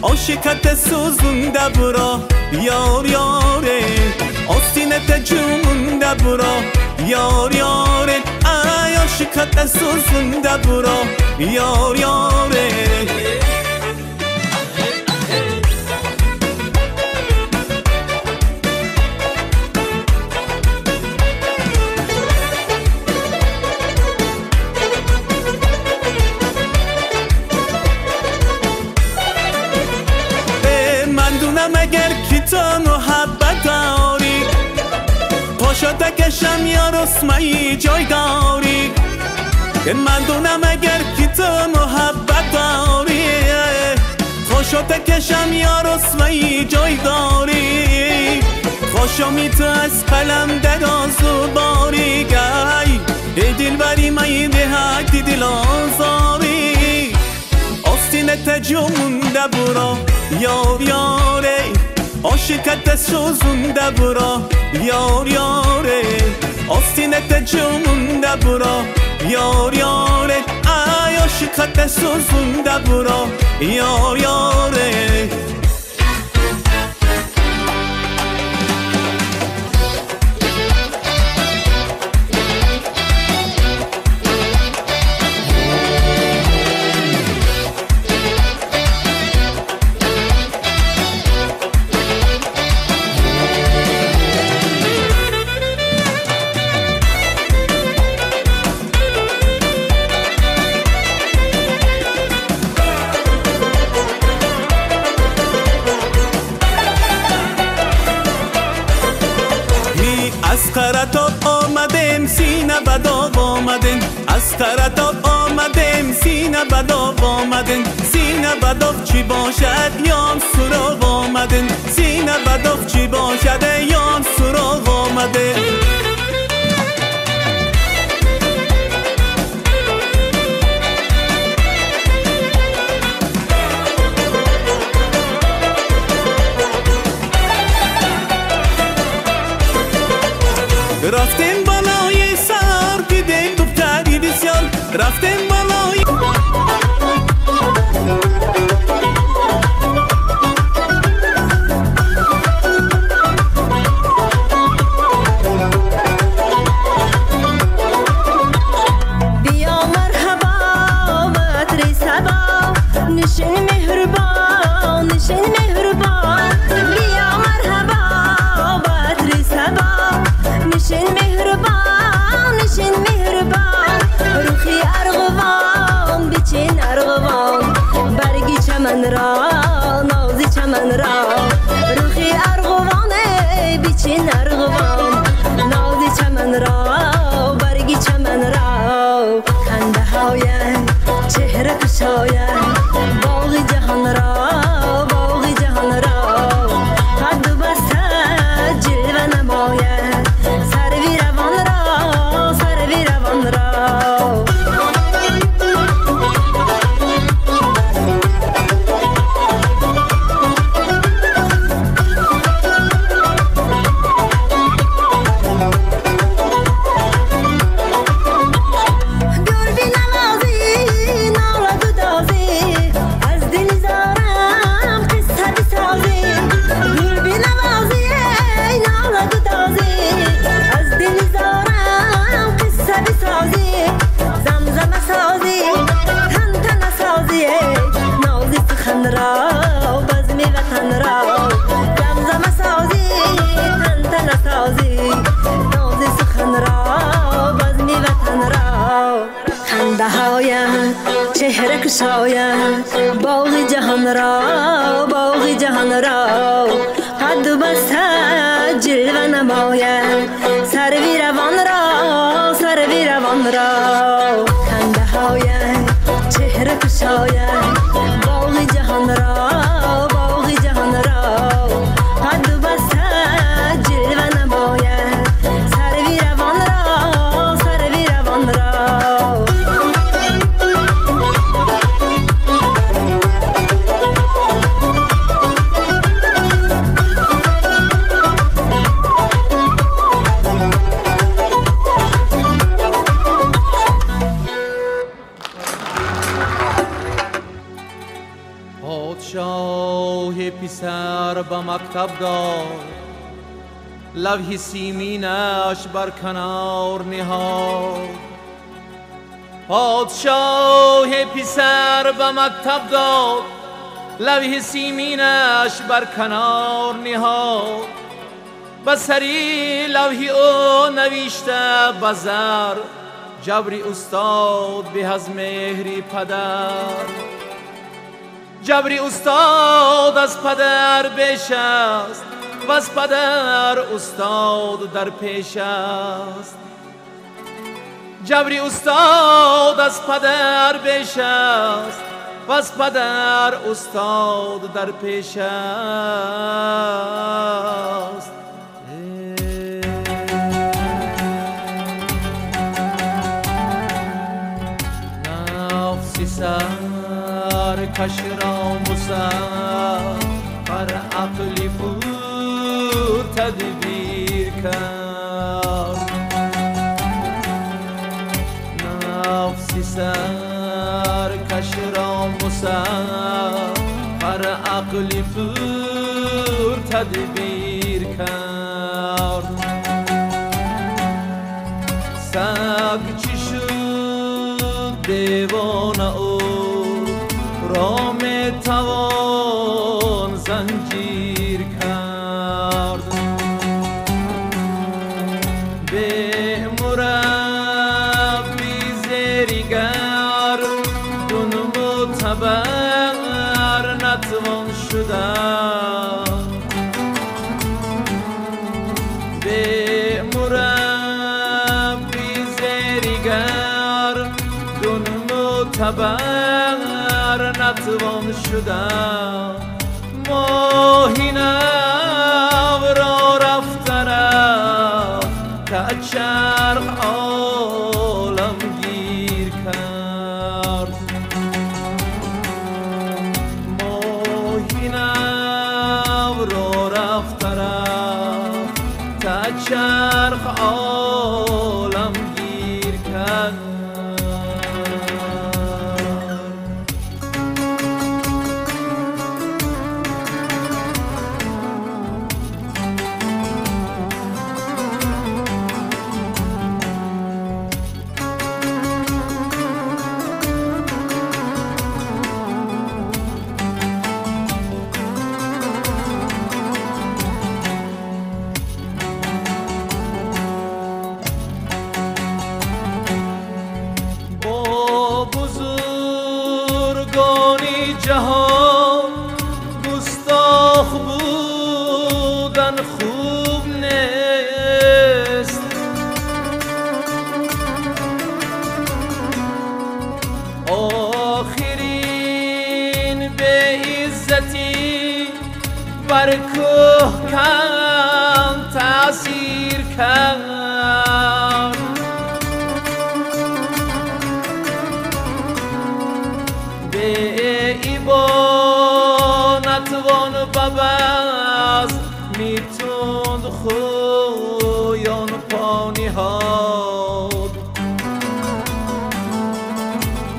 عاشقت سوزونده برا یار یاره، آستینت جومونده برا یار یاره، ای عاشقت سوزونده برا یار یاره. اگر کی تو محبت داری، پاشا تکشم یا رسمایی جای داری. من دونم اگر کی تو محبت داری، پاشا تکشم یا رسمایی جای داری. خوشمی تو از قلم دراز و باریک، ای دلبری مایی دهک دل آزاری. آستینت جومونده برا یار یاره، عاشقت سوزونده برا یار یاره، آستینت جومونده برا یار یاره، ای عاشقت سوزونده برا یار یاره. از قراتاب آمدیم سینه بداب آمدیم، از قراتاب آمدیم سینه بداب آمدیم، سینه بداب چی باشد یان سراغ آمدیم، سینه بداب چی باشد یان سراغ آمدیم. رفتیم بالای سر دیدیم دختری بسیار، رفتیم بالای بیا مرحبا بدر صبا، نشین مهربان نشین مهربان. بیا مرحبا بدر صبا، نشین مهربان نشین مهربان. روخی ارغوان بچین ارغوان، برگی چمن را نازی چمن را. روخی ارغوان بچین ارغوان، نازی چمن را برگی چمن را. خنده های چهره کشاید باغ جهان را، باغ جهان را قد و بسته جلوه نماید سروی روان را، سروی روان را. چهره کشاید باغ جهان را، باغ جهان را قد و بسته جلوه نماید سروی روان را، سروی روان را. خنده هایت چهره کشاید باغ جهان را، باغ جهان را قد و بسته جلوه نماید سروی روان را، سروی روان را. پسر به مکتب داد، لوح سیمینش بر کنار نهاد. پادشاه پسر به مکتب داد، لوح سیمینش بر کنار نهاد. به سری لوح او نوشته به زر، جبر استاد به از مهر پدر. جبر استاد از پدر بیش است و از پدر استاد در پیش است. جبر استاد از پدر بیش است و از پدر استاد در پیش است. نفس سرکش را بر عقل پور تدبیر کرد. نفس سرکش را بر عقل پور تدبیر کرد. سگ چی شد دیوانه او را می توان زنجیر کرد. به مربی زیرگر دون معتبر نتوان شدن. به مربی زیرگر دون معتبر نتوان شدن. ماهی نو را رفته رفت که چرخ عالم گیر کرد. ماهی نو را رفته رفت که چرخ عالم گیر کرد. جهان گستاخ بودن خوب نیست. آخرین به عزتی بر کوه کم تاثیر کرد. به ایبا نتوان ببز میتوند خویان پانی هاد.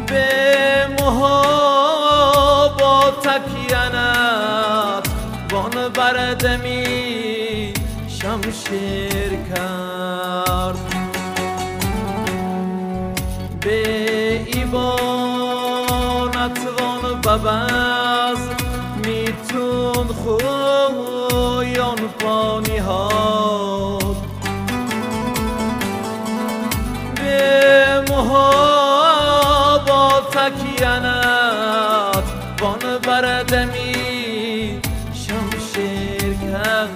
به محابا تکینت وان بردمی شمشیر کرد. به ایبا نتوان ببز میتون خویان پانی هاد. به محابا تکینت وان بردمی شمشیر کرد.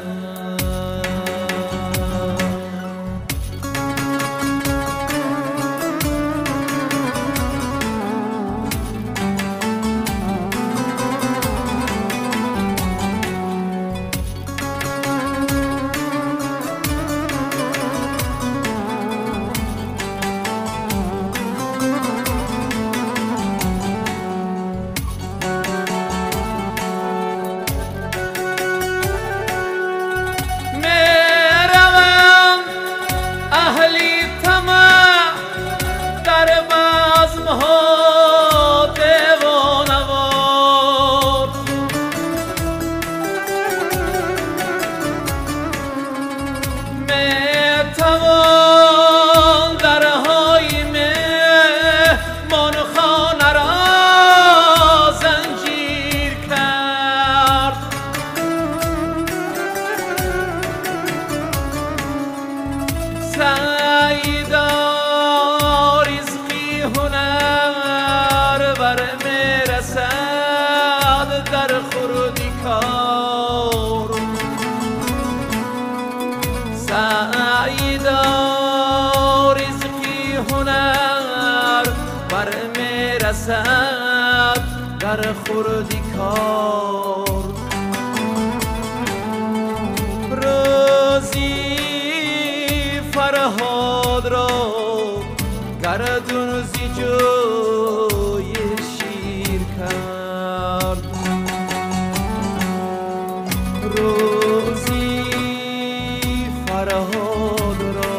در خوردی کار روزی فرهاد را گردون زی جوی شیر کرد. روزی فرهاد را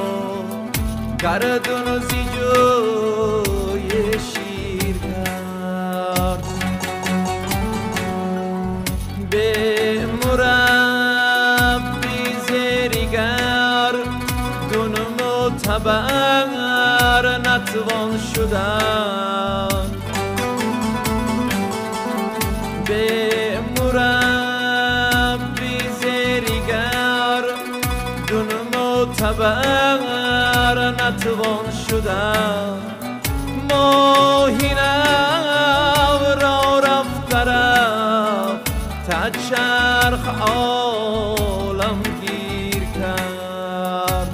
گردون زی جوی شیر کرد. به مربی زیرگر دون معتبر نتوان شدن. به مربی زیرگر دون معتبر نتوان شدن. ماهی نو را رفت رفت تا چرخ عالم گیر کرد.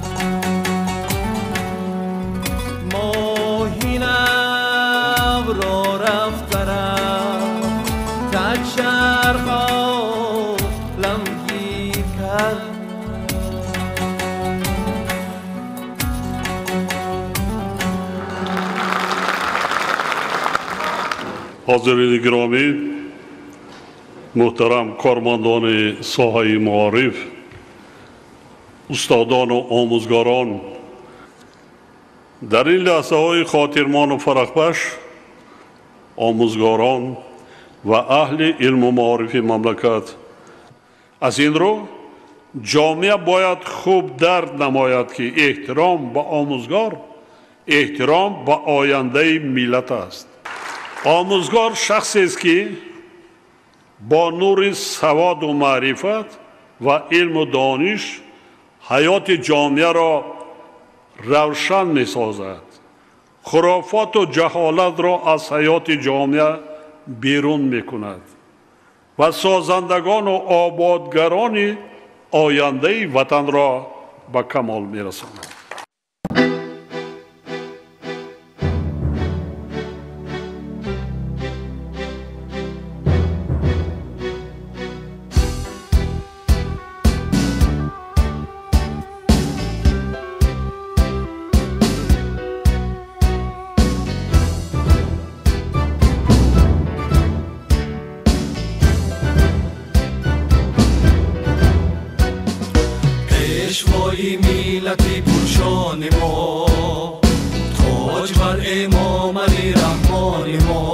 ماهی نو را رفت رفت تا چرخ عالم گیر کرد. حاضرین گرامی، муҳтарам кормандони соҳаи маориф, устодону омӯзгорон, дар ин лаҳзаҳои хотирмону фарахбахш омӯзгорон ва аҳли илму маорифи мамлакат аз ин рӯ ҷомеа бояд хуб дарк намояд, ки эҳтиром ба омӯзгор эҳтиром ба ояндаи миллат аст. Омӯзгор шахсест, ки бо нури саводу маърифат ва илму дониш ҳаёти ҷомеаро равшан месозад, хурофоту ҷаҳолатро аз ҳаёти ҷомеа берун мекунад ва созандагону ободгарони ояндаи ватанро ба камол мерасонад. миллати пуршони мо, тоҷ бар Эмомалӣ Раҳмони мо,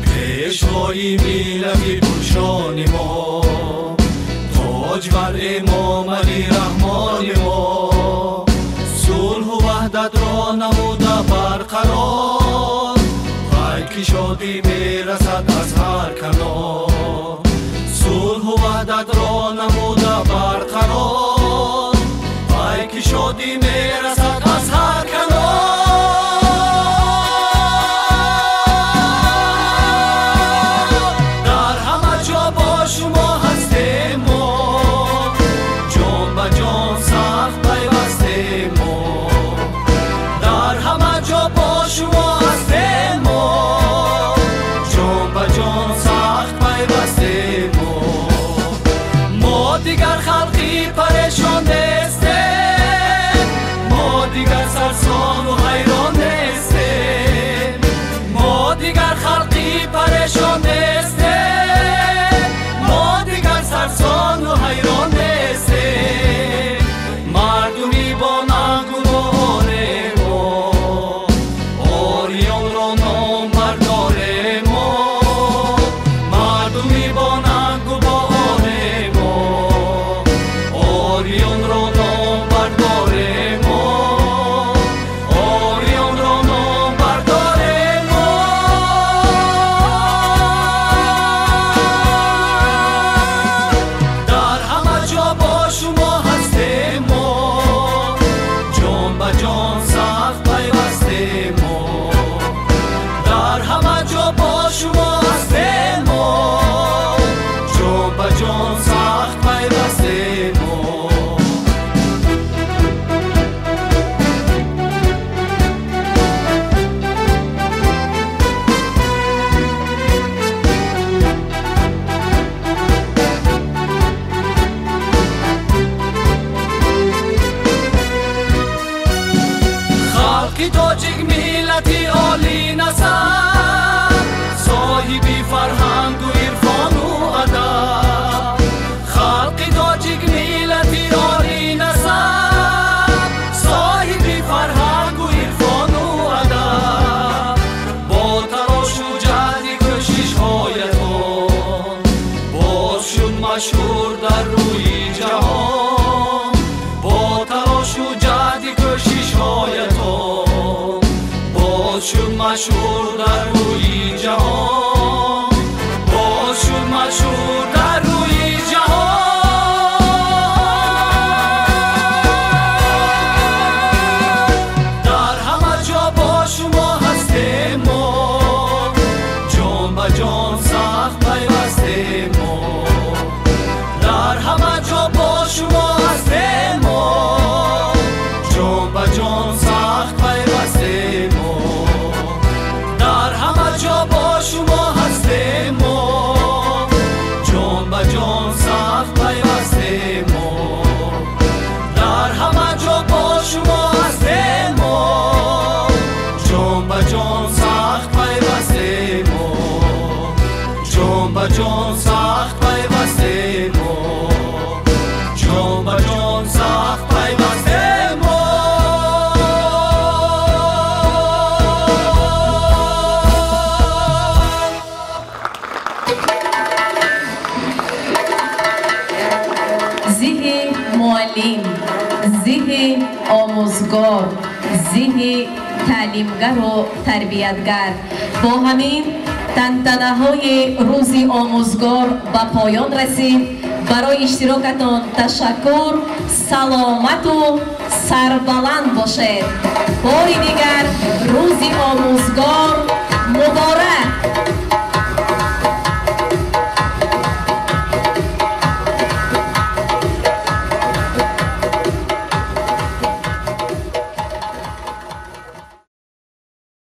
пешвои миллати пуршони мо, тоҷ бар Эмомалӣ Раҳмони мо. Сулҳу ваҳдатро намуда барқарор, балки шодӣ мерасад аз ҳар канор. Сулҳу ваҳдатро намуда барқарор, балки шодӣ мерасад аз ҳар канор. Дар ҳама ҷо бо шумо ҳастем мо, ҷон ба ҷон сахт пайвастем мо. Дар ҳама ҷо бо шумо ҳастем мо, ҷон ба ҷон сахт пайвастем мо. Мо дигар халқи парешон нестем, мо дигар сарсону ҳайрон нестем. Мо дигар халқи парешон нестем, мо дигар сарсону ҳайрон нестем. Мардуми бо нангу норем мо, ориёнро ном бардорем мо. Мардуми бо нангу борем мо, ориёнро ном бардорем мо, ориёнро ном бардорем мо. Дар ҳама ҷо бо шумо ҳастем мо, ҷон ба ҷон сахт пайвастем мо. Дар ҳама ҷо бо шумо ҳастем мо, ҷон ба ҷон сахт пайвастем мо. Халқи тоҷик миллати олӣ насаб, соҳиби фарҳангу ирфону адаб. Халқи тоҷик миллати олӣ насаб, соҳиби фарҳангу ирфону адаб. Бо талошу ҷаҳди кӯшишҳоятон боз шуд машҳур дар рӯи ҷаҳон. Бо талошу ҷаҳди кӯшишҳоятон боз шуд машҳур дар рӯи ҷаҳон. Боз шуд машҳур дар рӯи ҷаҳон. Дар ҳама ҷо бо шумо ҳастем мо, ҷон ба ҷон сахт пайвастем мо. Дар ҳама ҷо бо шумо ҳастем мо, ҷон ба ҷон сахт пайвастем мо. Дар ҳама ҷо бо шумо ҳастем мо, ҷон ба ҷон сахт пайвастем мо. Дар ҳама ҷо бо шумо ҳастем мо, ҷон ба ҷон сахт пайвастем мо. Ҷон ба ҷон сахт пайвастем мо, ҷон ба ҷон сахт пайвастем мо. Зиҳи муаллим, зиҳи омӯзгор, зиҳи таълимгару тарбиятгар. Бо ҳамин тантанаҳои рӯзи омӯзгор ба поён расид. Барои иштирокатон ташаккур, саломату сарбаланд бошед. Бори дигар рӯзи омӯзгор